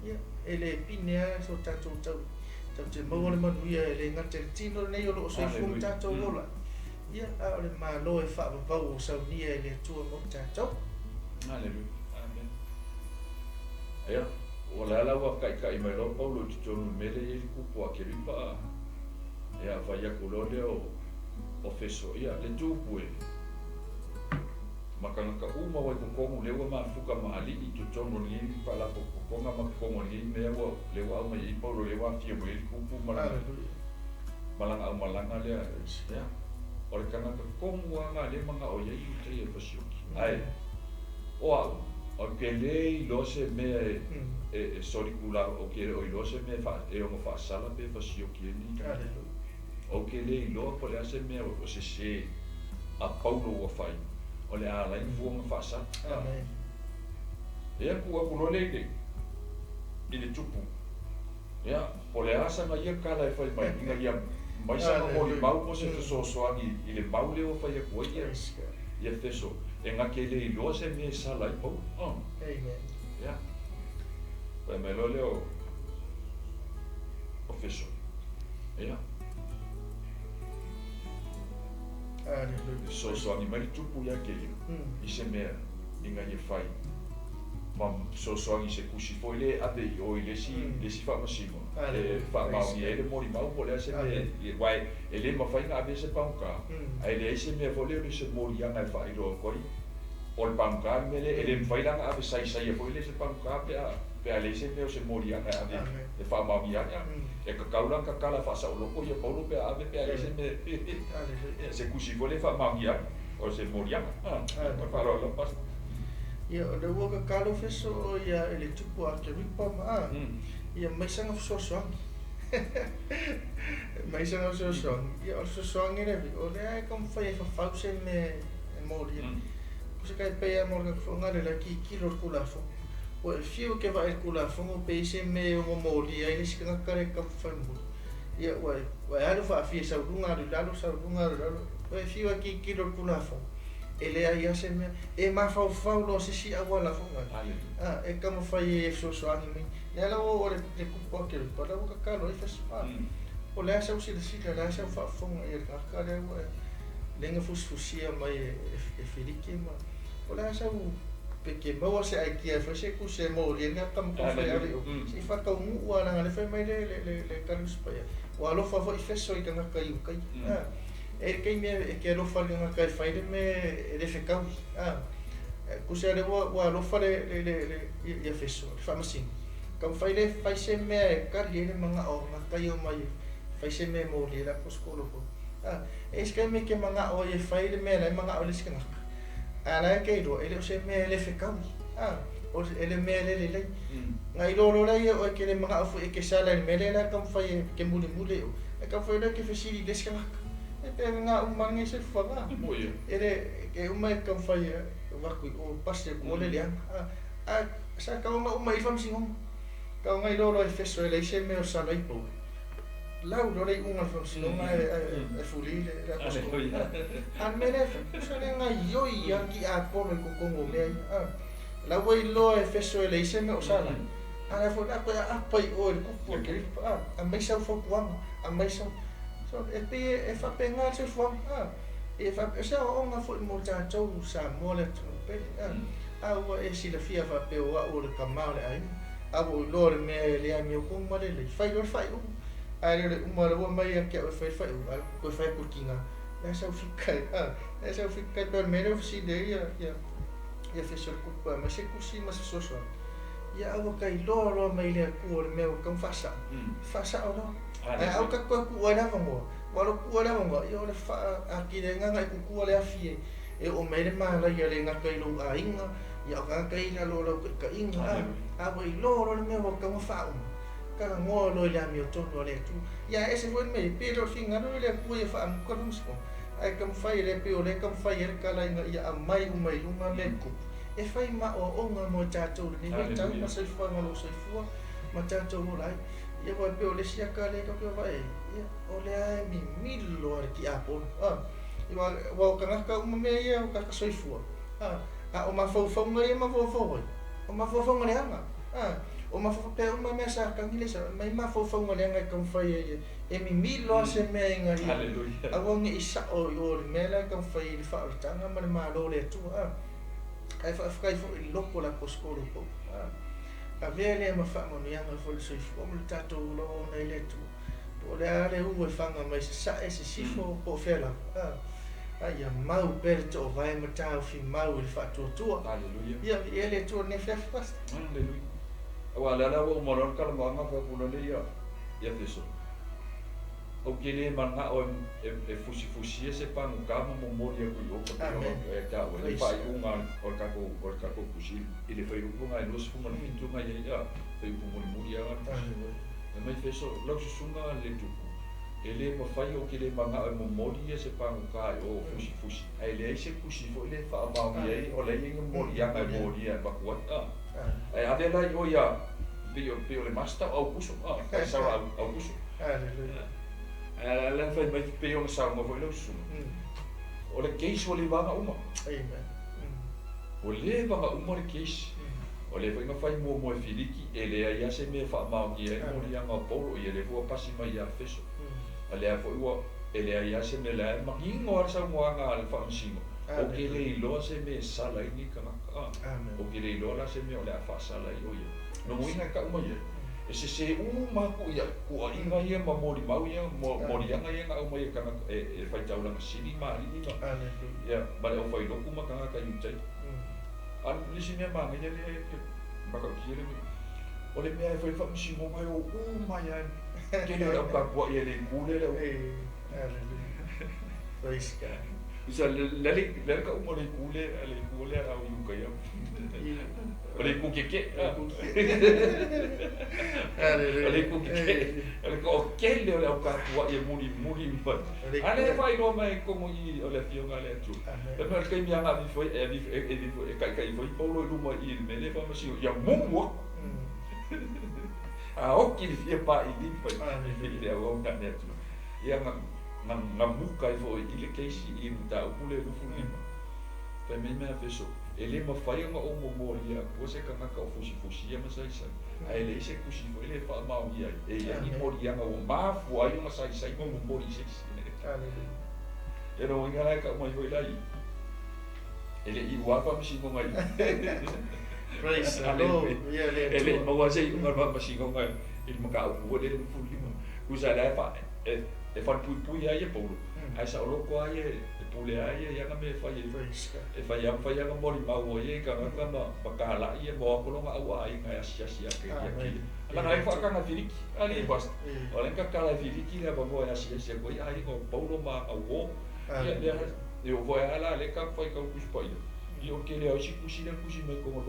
Ia, e le pine lava so tatou tau, tatou te maua le manuia e le gata i le tino lenei o lo o soifua ma tatou ola, ia, a o le Malo e faavavau o saunia e le Atua mo tatou. Aleluia. Amen. Ia, o le a la ua taʻitaʻi mai loa Paulo i totonu i le mea lea e i ai le kupu a Akeripa, a, ia, fai atu loa lea o Feso, ia, le tupu e, ma tagata uma ua i totonu lea ua mafuta ma alii i totonu o lenei faalapotopotoga ma totonu o lenei mea ua, lea ua aumai ai Paulo lea ua afio mai ai le tupu ma lana, ma lana aumalaga lea, ia, o le tagata tonu lava lena lea e manao i ai Iutaia e fasioki. Ae, o au, ou te le iloa se mea e, e, e solikula, ou te le o iloa se mea e, faa, e ono faasala pe fasioki ai lenei tagata. Ou te le iloa po o le a se mea o sesē a Paulo ua fai, o le a ala ai fua ona faasala. Ia, tuu atu loa lea i le, i le tupu. Ia, po o le a sana ia tala e fai mai ina ia mai sana molimau po o se fesoasoani i le mau lea ua fai atu ai ia. Ia Feso, e gake le iloa se mea e sala ai Paulo. Amen. Ia. Fai mai loa lea o, o Feso. Ia. Aleluia. Fesoasoani mai le Tupu ia Kerigo i se mea ina ia fai ma fesoasoani i se tusi foi lea e ave i o i le isi, le isi faamasino e faamaonia ai le molimau po o le a se mea, aua e le mafai ona ave se pagota, ae leai se mea foi lea o se moliaga e faailoa atu ai o le pagota le mea lea. E le mafai la ona ave saisaia foi lea se pagota pe a pe a leai se mea o se moliaga e ave e faamaonia ai. E tatau la ona tatala faasaoloko ia Paulo pe a ave pe a leai se mea, se tusi foi lea e faamaonia ai o se moliaga. Ma le faaaloalo lava Pastor. Ia, o lea ua tatalo feso ia i le Tupu a Akeripa ma a, ia mai sana fesoasoani. Mai sana fesoasoani. Ia, o le fesoasoani lea o lea e taumafai e fafau se mea e molia. O se kai pei lava mo le tagata foi lena le la e tilotilo i le Tulafono. Ua e fiu e te vaai i le Tulafono pe i ai se mea e ono molia ai le isi tagata lea e taumafai e moli. Ia, ua e, ua e alu faafia sau i luga alu i lalo, sau i luga alu i lalo. Ua e fiu e tilotilo i le Tulafono, e leai lava se mea. E mafaufau loa se isi auala foi lea, a, e taumafai ai e fesoasoani mai. Lea la ua oo le, le kupu a Keripa, lea ua tatalo ai Feso, a, o le a sau silasila, o le a sau faafofoga i le tagata lea ua e, lea na fusifusia mai e, e, e Filiki ma, o le a sau pe ke maua se aikia e fai se tusi e molia ai le tagata ma taumafai e ave i o, se i faataunuu lava leaga o lea fai mai le, le, le, le Tali Paia. Ua alofa foi Feso i tagata Iutai, a, e i ai le taimi e te alofa i le tagata e fai le mea e le fetaui, a, tusa o lea ua, ua alofa le, le, le, le, ia Feso, le faamasino, taumafai lea e fai se mea e tali ai le manao o tagata ia omai e fai se mea e moli ai le aposetolo foi. A, e i ai se taimi e te manao ai e fai le mea la e manao ai le isi tagata, a o la e te iloa e le o se mea e le fetaui, a, o le, le mea e le lelei. Na iloa loa lea ia oe e te le manao foi e te sala i le mea lea la e taumafai e te mulimuli ai oe, ae taumafai loa e te fesili i le isi tagata. E pei o lena uma lenei soifuaga. E le, e uma e taumafai e avatu i o, pasi atu o le leaga. A, a sa tau ona uma i le faamasinoga. Tau ona iloa loa e Feso e leai se mea o sala ai Paulo. Lau loa le iuga o le faamasinoga ae, ae, ae fuli le, le aposetolo. A, a o le mea lea e fai, tusa lea gaioi lava le tiapolo i totonu o mea ia. A, la ua iloa e Feso e leai se mea o sala ai. A o lea foi o le a toe aapa i o i le kupu a Keripa, a, aumai sau fautuaga, aumai sau. So, e pei e faapena le soifuaga, a, e faapea, o se aoaoga foi mo tatou Samoa le atunuu pele, a, a ua e silafia faapea o au o le tama o le aiga, a ua ou iloa le mea e le amiotonu ma lelei, fai loa le faaiuga, ae le o le uma lea ua aumai ia te au e fai le faaiuga, ae toe fai atu i le tiga, le a sau fika e, a, le a sau fika e pei o le mea lea ua fesili ai ia, ia, ia Feso i le kupu e aumai se tusi ma se fesoasoani. Ia aua ka iloa loa mai le Atua le mea ua tatau ona faasao, faasao loa. Ae aua ka toe tuu ai le avanoa. Ua alu tuu ai le avanoa, ia o le faaatili ai lena i tutua le afi e, e oo mai ai le malaia le gata i lou aiga, ia o tagata ia i lalo o lau taitaiga, a, a ua iloa loa le mea ua tatau ona faauma, talanoa loa i le amiotonu a le Atua. Ia ae ese foi le mea ia, pei e le o le finagalo ia le Atua ia faamuta le faamasinoga, ae taumafai e le pei o lea e taumafai ai le tala ina ia aumai uma i luga mea tutupu. E fai ma aoaoga mo i tatou i lenei vaitau ma soifuaga o lo o soifua ma tatou ola ai. Ia aua e pei o le isi ata lea tatou te vaai ai, ia, o lea e mimilo lava le tiapolo, a. Aua, aua o tagata uma mea ia o tagata soifua, a, a o mafaufauga ia e mafaufau ai, o mafaufauga leaga, a. O mafaufauga, pea uma mea Satani lea e sau, aumai mafaufauga leaga e taumafai ai e mimilo lava se mea ina ia aua ne i sao i o i le mea la e taumafai ai i le faaolataga ma le Malo o le Atua, a. Ae faafetai foi i le loto o le Aposetolo Paulo, a. Avea lea ma faamanuiaga foi i le soifua ma le tatou ola ona i le Atua, po o le a le u e faga mai sasae, sisifo, po o fea lava, a. A ia mau pea le toovae ma taofi mau i le faatuatua. Aleluia. Ia, viia le Atua i lenei afiafi, Pastor. Aleluia. Aua o lea la ua uma loa le talanoaga fai atu loa lea ia, ia Feso. Ou te le manao e fusifusia se pagota ma momoli atu i o ka pei ona e taua i le faaiuga o le tatou o le tatou tusi i le fuaiupu lena e 27 na i ai a fuaiupu mulimuli lava le tusi. Fai mai Feso, lau susuga le tupu, e le mafai ou te le manao e momoli ia se pagota i o fusifusi ae leai se tusi foi lea e faamaonia ai o la e i ai ni moliaga e molia e avatu ai a. Ae ave la i o ia pei o pei o le Master o Aukuso a, Kaisara Aukuso. Aleluia. Ae la fai mai pei ona saunoa foi lau susuga, o le case ua leva ona uma. Amen. Ua leva ona uma le case. O lea foi na fai muamua e Filiki, e leai lava se mea e faamaonia ai le moliaga o Paulo, ia lea foi ua pasi mai ia Efeso. A lea foi ua, e leai lava se mea, la e manino lava le saunoaga a le Faamasino, ou te le iloa se mea e sala ai lenei tagata. Ou te le iloa la se mea o le a faasala ai o ia. Lona uiga e tau mai ai, e sese uma atu ia tuuaiga ia ma molimau ia, moliaga ia na aumai e tagata, e faitaulaga sili ma alii ma, ia, ma le aufailotu ma tagata Iutai. A o le isi mea manaia lea e matautia le mea, o le mea e fai le faamasinoga e o uma ai lava le tele o le au tapuai e le itu lea le au. Praise God. Isa le le le ka uma le itu lea le itu lea au i uka ia. O le itu keke. O le itu keke. O le toatele o le au tapuai e mulimuli mai. A lea e faailoa mai i totonu i i o le Afioga a le Atua. Fai mai o le taimi lava na avifu ai, e avifu, e avifu, e taitai foi Paulo i luma i i le mea lea e faamasino, ia mumu aku. A oti le fia pailima i le auauna a le Atua. Ia na, na, na muka ai foi i le keisi i le mataupu lea 25. Fai mai mea Efeso, e le mafai ona ou momolia atua se tagata o fusifusia ma saisai, ae leai se tusi foi lea e faamaonia ai, e i ai ni moliaga ua mafua ai ona saisai ma momoli i se isi. E lona uiga la e tau mai foi la i, e le i iu lava faamasinoga i Praise the Lord. Ia le E le i maua se iuga o le faamasinoga i le mataupu foi lea e 25. Tusa la e fa, e, e falepuipui lava ia Paulo, ae saoloto lava ia e pule lava ia i ana mea e fai ai. E fai lava ma fai ana molimau o ia i tagata ma, ma talai ia ma o atu lona au aiga e asiasi ake ia te ia. Leaga e faataga e Filiki, alii pastor. O lea na tatala e Filiki le avanoa e asiasi atu ai aiga o Paulo ma ana uo. Ia, lea, e oo foi lava la lea tatou faitau Tusi Paia, ia o le tele lava o isi tusi lea na tusi mai i totonu o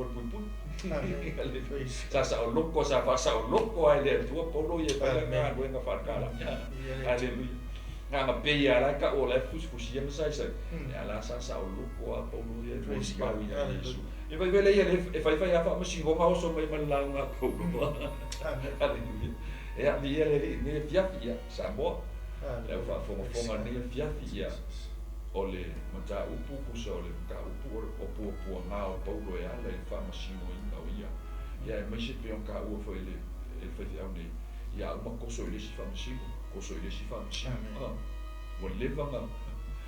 le falepuipui. Sa saoloto, sa faasaoloto lava e le Atua Paulo ia e fai lana galuega faatalai. Aleluia. Na ona pei lava la e tau o la e fusifusia ma saisai, a la sa saoloto lava Paulo ia e molimau ia Iesu. E fai foi lea e fai fai lava faamasinoga oso mai ma le lauga a Paulo. Aleluia. E aafia le Alii i lenei afiafi, ia, Samoa, le au faafogafoga i lenei afiafi, ia, o le mataupu, tusa o le mataupu o puapuaga o Paulo e ala i le faamasinoina o ia, ia aemaise pei ona taua foi e le faifeau nei, ia uma toso i le isi faamasino, toso i le isi faamasino. Ua leva ona,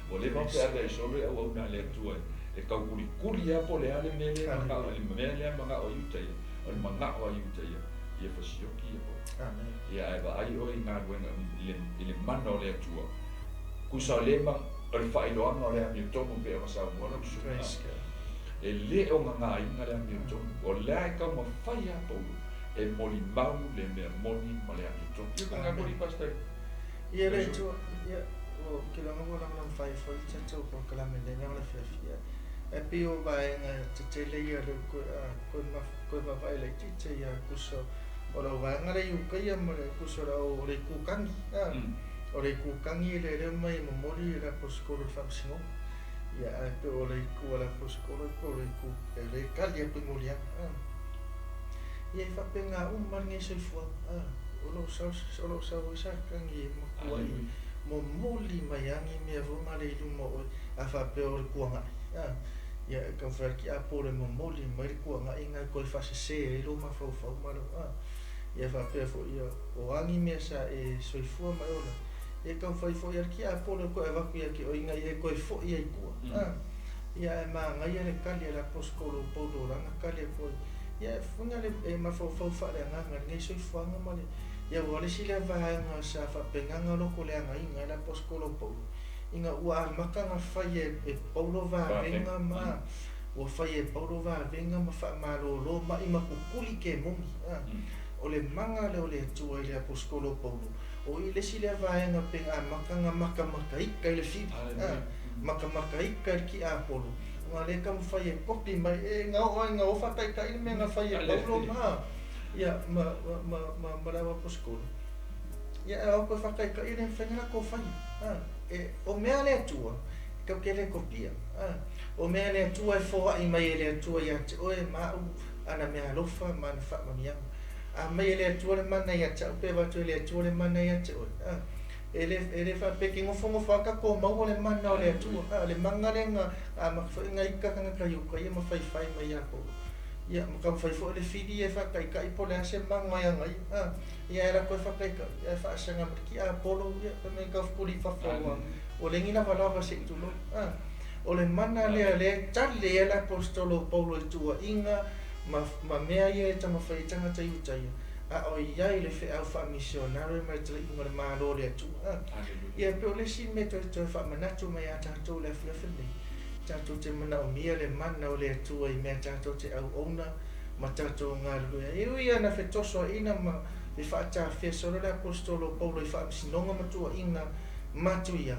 ua leva ona feaveai solo le auauna a le Atua e taukulikuli lava po o le a le mea lea e manao, le mea lea e manao ai uta ia, o le manao ai uta ia, ia fasioki ia oe. Ia ae vaai oe i galuega, i le mana o le Atua, tusa o le ma, o le faailoaga o le amiotonu pei ona saunoa lau susuga. E le o gagāina le amiotonu, o la e taumafai lava Paulo e molimau le mea moni ma le amiotonu. Ia ko ngā moni Pastor. Ia le Atua, ia, ou te iloa ua lagolago fai foi le tatou polokalame i lenei afiafi. Ia, ae pei o vaega tetele ia lea ua toe, toe vaavaai laitiiti ia tusa o lau vaega lea i uka ia ma le tusa o le au o le itu tagi, a. O le itu tagi lea lea mai e momoli e le aposetolo i le faamasinoga. Ia, ae pei o le itu a le aposetolo pei o le itu e le tali atu i moliaga, a. Ia e faapena uma lenei soifuaga, a. O lo o sau, o lo o sau ai Satani e matuai momoli mai lava ni mea foi na le i luma o oe, a faapea o le tuanai, a. Ia e taumafai atu a po o le momoli mai le tuanai na e toe faasese ai lou mafaufau ma lou, a. Ia faapea foi, ia, o a ni mea sa e soifua ma e ola ai, ia taumafai foi a le tiapolo e toe avatu ia te oe ina ia e toe foi ai i tua, a. Ia ae manaia le tali a le aposetolo o Paulo o lana tali atu ai, ia e fuga le e mafaufau faaleagaga i lenei soifuaga ma le, ia ua le isi lea vaega sa faapena ona lotoleagaina ai le aposetolo o Paulo, ina ua amata ona fai e Paulo vavega ma, ua fai e Paulo vavega ma faamalolo mai ma tutuli kemoni, a. O le mana lea o le Atua i le aposetolo o Paulo, o i le isi lea vaega pei na amata ona matamataita i le fili, a, matamataita i le tiapolo, ona lea e taumafai e kopi mai, e na oo lava ina o faataitai le mea na fai e Paulo ma, ia, ma, ma, ma, ma le au aposetolo. Ia, ae o toe faataitai e le mafai ona latou faia. A, e, o mea a le Atua, e tatou te le kopia. A, o mea a le Atua e foai mai e le Atua ia te oe ma au ana meaalofa ma ana faamanuiaga. A aumai e le Atua le mana ia te au pe avatu e le Atua le mana ia te oe, a, E le e le faapea e te nofonofo lava tatou maua le mana o le Atua, a o le mana lea na amata foi ona ita tagata i uta ia ma faifai mai ia Paulo. Ia ma taumafai foi le fili ia e faataitai po o le a se mana ia ana ia, a. Ia ae alu atu e faataitai ae faasaga ma le tiapolo, ia fai mai na taufetuli i fafo ua ua leai ni lavalava se i tulou, a. O le mana lea lea e tali ai le aposetolo o Paulo i tuuaiga ma ma mea ia e taumafai ai tagata i uta ia, a o i ai le feau faamisionare ma le taliuga o le Malo o le Atua. Ia, e pei o le isi mea toe toe faamanatu mai ia tatou i le afiafi lenei, tatou te manaomia le mana o le Atua i mea tatou te auauna ma tatou galulue ai. E ui lava ina fetosoaina ma fefaatafea solo le Aposetolo o Paulo i faamasinoga ma tuuaiga matuia,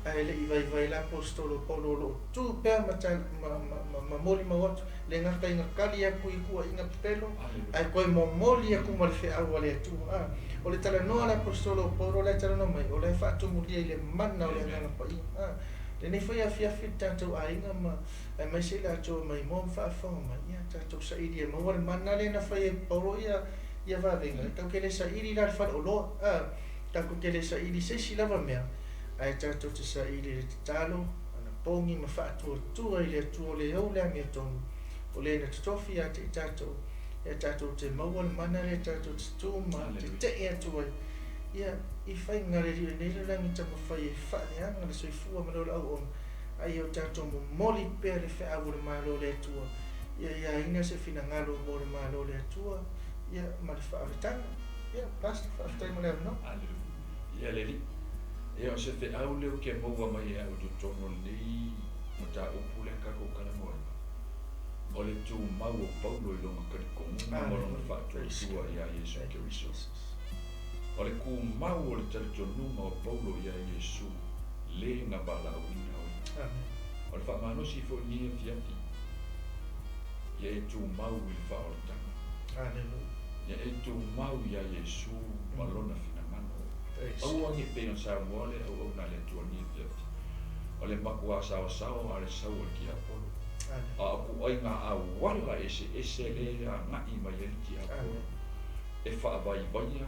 ae le i vaivai le Aposetolo o Paulo o lo o tu pea ma ma ma ma molimau atu, le gata ina tali atu i tuuaiga pepelo, ae toe momoli atu ma le feau a le Atua. A, o le talanoa a le Aposetolo o Paulo la e talanoa mai, o la e faatumulia i le mana o le Agaga Paia. A, lenei foi afiafi le tatou aiga ma aemaise i latou e maimoa ma faafofoga mai, ia tatou saili e maua le mana lea na fai e Paulo ia ia vavega, tatou te le saili la i le faleoloa, a, tatou te le saili i se isi lava mea, ae tatou te saili i le tatalo, anapogi ma faatuatua i le Atua o le ou le amiotonu, o le na totofi ia te i tatou, ia tatou te maua le mana lea tatou te tu ma tetee atu ai, ia, i faiga le alii o lenei lalolagi taumafai e faaleaga le soifua ma le ola auauna, a ia o tatou momoli pea le feau o le Malo o le Atua, ia ia aina se finagalo mo le Malo o le Atua, ia, ma le faaolataga. Ia, Pastor, faafetai mo le avanoa. Aleluia. Ia le Alii. Ia o se feau lea ou te maua mai e au i totonu o lenei mataupu lea tatou talanoa ai, o le tumau o Paulo i lona talitonuga ma lona faatuatua iā Iesu Keriso. O le tumau o le talitonuga o Paulo iā Iesu le na valaauina o ia. O le faamalosi foi i lenei afiafi, ia e tumau i le faaolataga. Ia e tumau iā Iesu ma lona finagalo. Aua ne i pei ona saunoa le auauna a le Atua i lenei afiafi, o le matuā saosaoa a le sau a le tiapolo, a o ituaiga auala eseese lea e agai mai ai le tiapolo e faavaivaia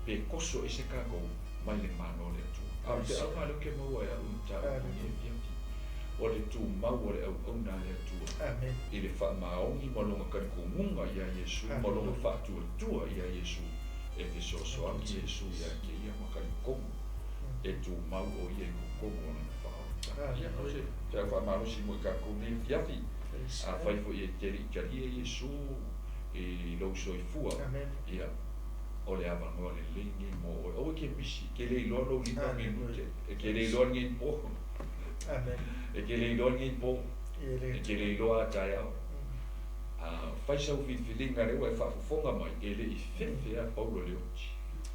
pe toso ese tatou mai le Malo o le Atua. A o le feauga lea ou te maua e au i mataupu i lenei afiafi, o le tumau o le auauna a le Atua i le faamaoni ma lona talitonuga iā Iesu ma lona faatuatua iā Iesu e fesoasoani Iesu ia te ia ma talitonu e tumau o ia i totonu o lana faaolataga. Ia, o se feau faamalosi mo i tatou nei afiafi, afai foi e te le i talia Iesu i lou soifua, ia, o le avanoa lelei lenei mo oe. Aua e te misi, e te le iloa lou 5 minute, e te le iloa lenei po. E te le iloa lenei po, e te le iloa a taeao. A fai sau filifiliga lea ua e faafofoga mai, e le i fefe lava Paulo i le oti.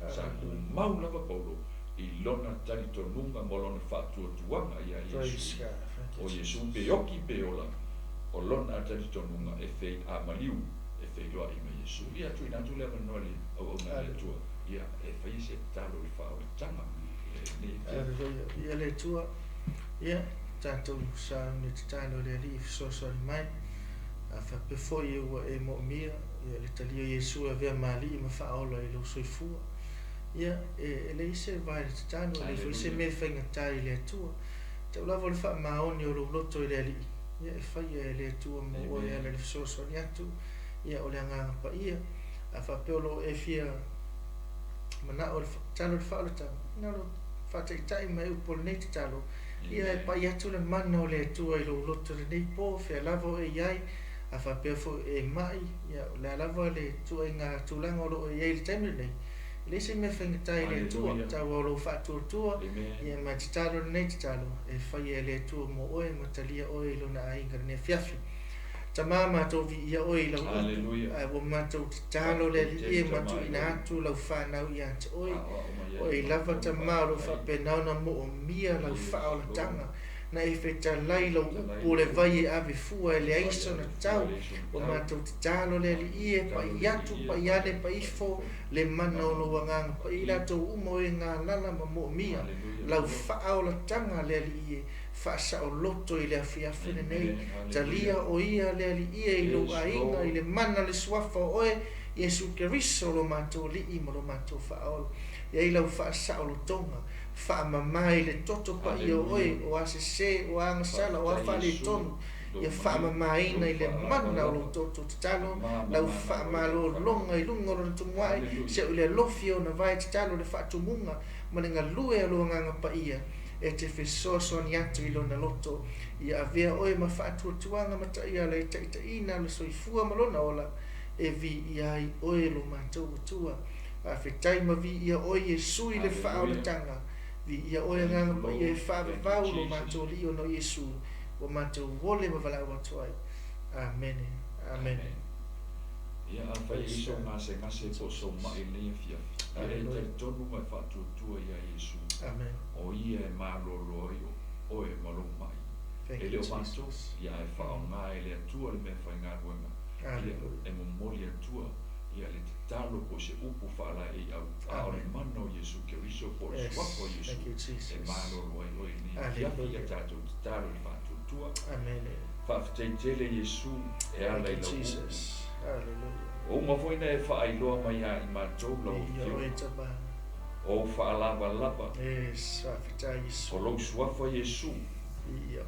Sa tumau lava Paulo i lona talitonuga ma lona faatuatuaga iā Iesu. O Iesu pe oki pe ola, o lona talitonuga e fei a maliu e feiloai ma Iesu. Ia tuuina atu le avanoa i le auauna a le Atua, ia e faia se tatalo i le faaolataga i lenei afiafi. Haleluia. Viia le Atua. Ia, tatou sauni e tatalo i le Alii e fesoasoani mai. A faapea foi ua e moomia ia le talia o Iesu e avea ma Alii ma Faaola i lou soifua, ia, e, e leai se va i le tatalo, e leai foi se mea e faigata i le Atua. Tau lava o le faamaoni o lou loto i le Alii, ia, e faia e le Atua mo oe e ala i le fesoasoani atu, ia, o le Agaga Paia. A faapea o lo o e fia manao i le tatalo i le faaolataga, na o lou faataitai mai upu o lenei tatalo, ia e pai atu le mana o le Atua i lou loto i lenei po, fea lava o e i ai, a faapea foi e mai, ia, o le a lava le ituaiga tulaga o lo o e i ai i le taimi lenei, e leai se mea faigata i le Atua, tau lava o lou faatuatua, ia ma e tatalo lenei tatalo, e faia e le Atua mo oe ma talia oe i Lona aiga i lenei afiafi. Tama, matou viia oe i lau upu, ae ua matou tatalo le Alii e ma tuuina atu lau fanau ia te oe. O ei lava, Tama, o lo o faapena ona moomia lau faaolataga, na e fetalai lau upu o le vai e ave fua e leai sona tau. Ua matou tatalo le Alii e pai atu, pai ane, pai ifo le mana o lou Agaga Paia i latou uma o e galala ma moomia lau faaolataga le Alii e. Faasaoloto i le afiafi lenei, talia o ia le Alii e i lou aiga, i le mana o le Suafa o oe, Iesu Keriso, lo matou Alii ma lo matou Faaola. I ai lau faasaolotoga, Faamama i le toto paia o oe, o a sese, o a agasala, o a faaletonu, ia faamamaina i le mana o lou toto tatalo, lau faamalologa i luga o lona tumuai, se'u i le alofi o ona vae tatalo le faatumuga ma le galue a lou Agaga Paia e te fesoasoani atu i lona loto, ia avea oe ma faatuatuaga ma taiala e taitaiina le soifua ma lona ola, e viia ai oe lo matou Atua. Faafetai ma viia oe Iesu i le faaolataga. Viia oe Agaga Paia e faavavau lo matou Alii ona o Iesu ua matou ole ma valaau atu ai. Amene. Amene. Ia, afai e i ai sou gasegase po o sou maʻi i lenei afiafi, a e talitonu ma e faatuatua iā Iesu, o Ia e malolo ai oe ma lou maʻi. E le o matou, ia ae faaaoga e le Atua le meafaigaluega, ia, e momoli atua, ia le tatalo po o se upu faalaeiau, a o le mana o Iesu Keriso po o le suafa o Iesu e malolo ai oe i lenei afiafi, ia tatou tatalo i le faatuatua. Faafetai tele Iesu e ala i lau upu. Ua uma foi ona e faailoa mai ia i matou lau Afioga, o ou faalavalava, o lou suafa Iesu,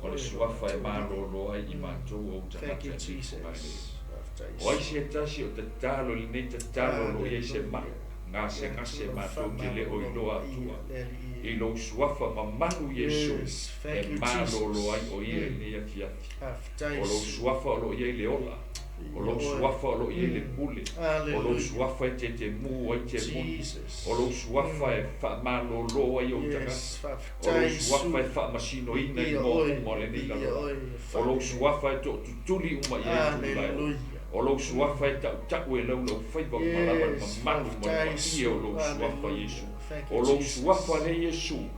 o le suafa e malolo ai i matou o ou tagata e le fogalei. O ai se tasi o tatalo i lenei tatalo o lo o i ai se mai gasegase matou te le o iloa atua i lou suafa mamalu Iesu e malolo ai o ia i lenei afiafi. O lou suafa o lo o i ai le ola, o lou suafa o lo o i ai le pule, o lou suafa e tetemu ai temoni, o lou suafa e faamalolo ai ou tagata, o lou suafa e faamasinoina i moa uma o lenei lalolagi, o lou suafa e tootutuli uma i ai tulaga, o lou suafa e tautau e laulaufaiva uma lava le mamalu ma le paia o lou suafa Iesu. O lou suafa lea Iesu,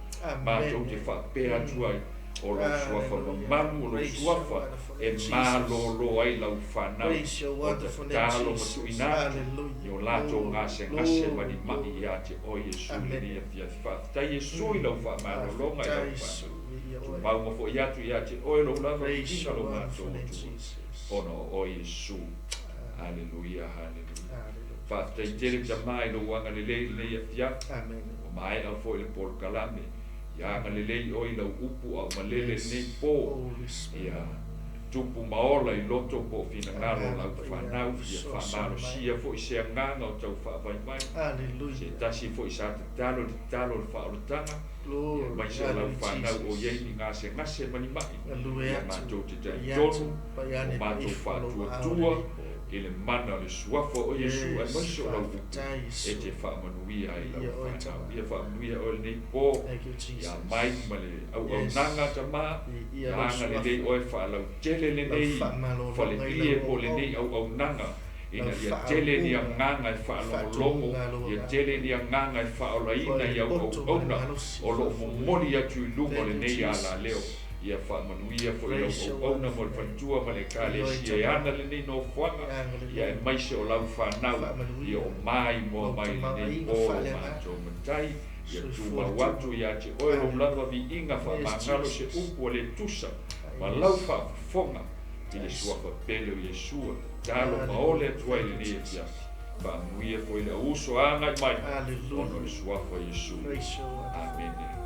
matou te faapea atu ai, o lou suafa mamalu, o lou suafa e malolo ai lau fanau, o tatalo ma tuuina atu i o latou gasegase ma ni maʻi ia te oe Iesu i lenei afiafi. Faafetai Iesu i lau faamalologa i lau fanau. Tumau ma foi atu ia te oe lou lava viiga lo matou Atua, ona o oe Iesu. Haleluia, haleluia. Faafetai tele Tama i lou agalelei i lenei afiafi. Ua maea foi le polokalame. Ia agalelei oe i lau upu a o malele lenei po. Ia tupu ma ola i loto po o finagalo o lau fanau. Ia faamalosia foi se agaga o tau faavaivai. Se tasi foi sa tatalo i le tatalo o le faaolataga, ia aemaise o lau fanau o i ai ni gasegase ma ni maʻi. Ia matou te talitonu o matou faatuatua i le mana o le suafa o Iesu aemaise o lau upu e te faamanuia ai lau fanau. Ia faamanuia oe lenei po, ia mai ma le auaunaga Tama, ia agalelei oe faalautele lenei faleie po o lenei auaunaga, ina ia tele ni agaga e faalogologo, ia tele ni agaga e faaolaina i au auauna o lo o momoli atu i luga o lenei alaleo. Ia faamanuia foi lau auauna mo le faletua ma le Ekalesia e ana lenei nofoaga, ia aemaise o lau fanau, ia o maimoa mai lenei po lo matou Matai, ia tumau atu ia te oe lou lava viiga faamagalo se upu a le tusa ma lau faafofoga i le suafa pele o Iesu e tatalo ma ole atu ai lenei afiafi. Faamanuia foi le auuso agai mai ona o le suafa o Iesu. Amene.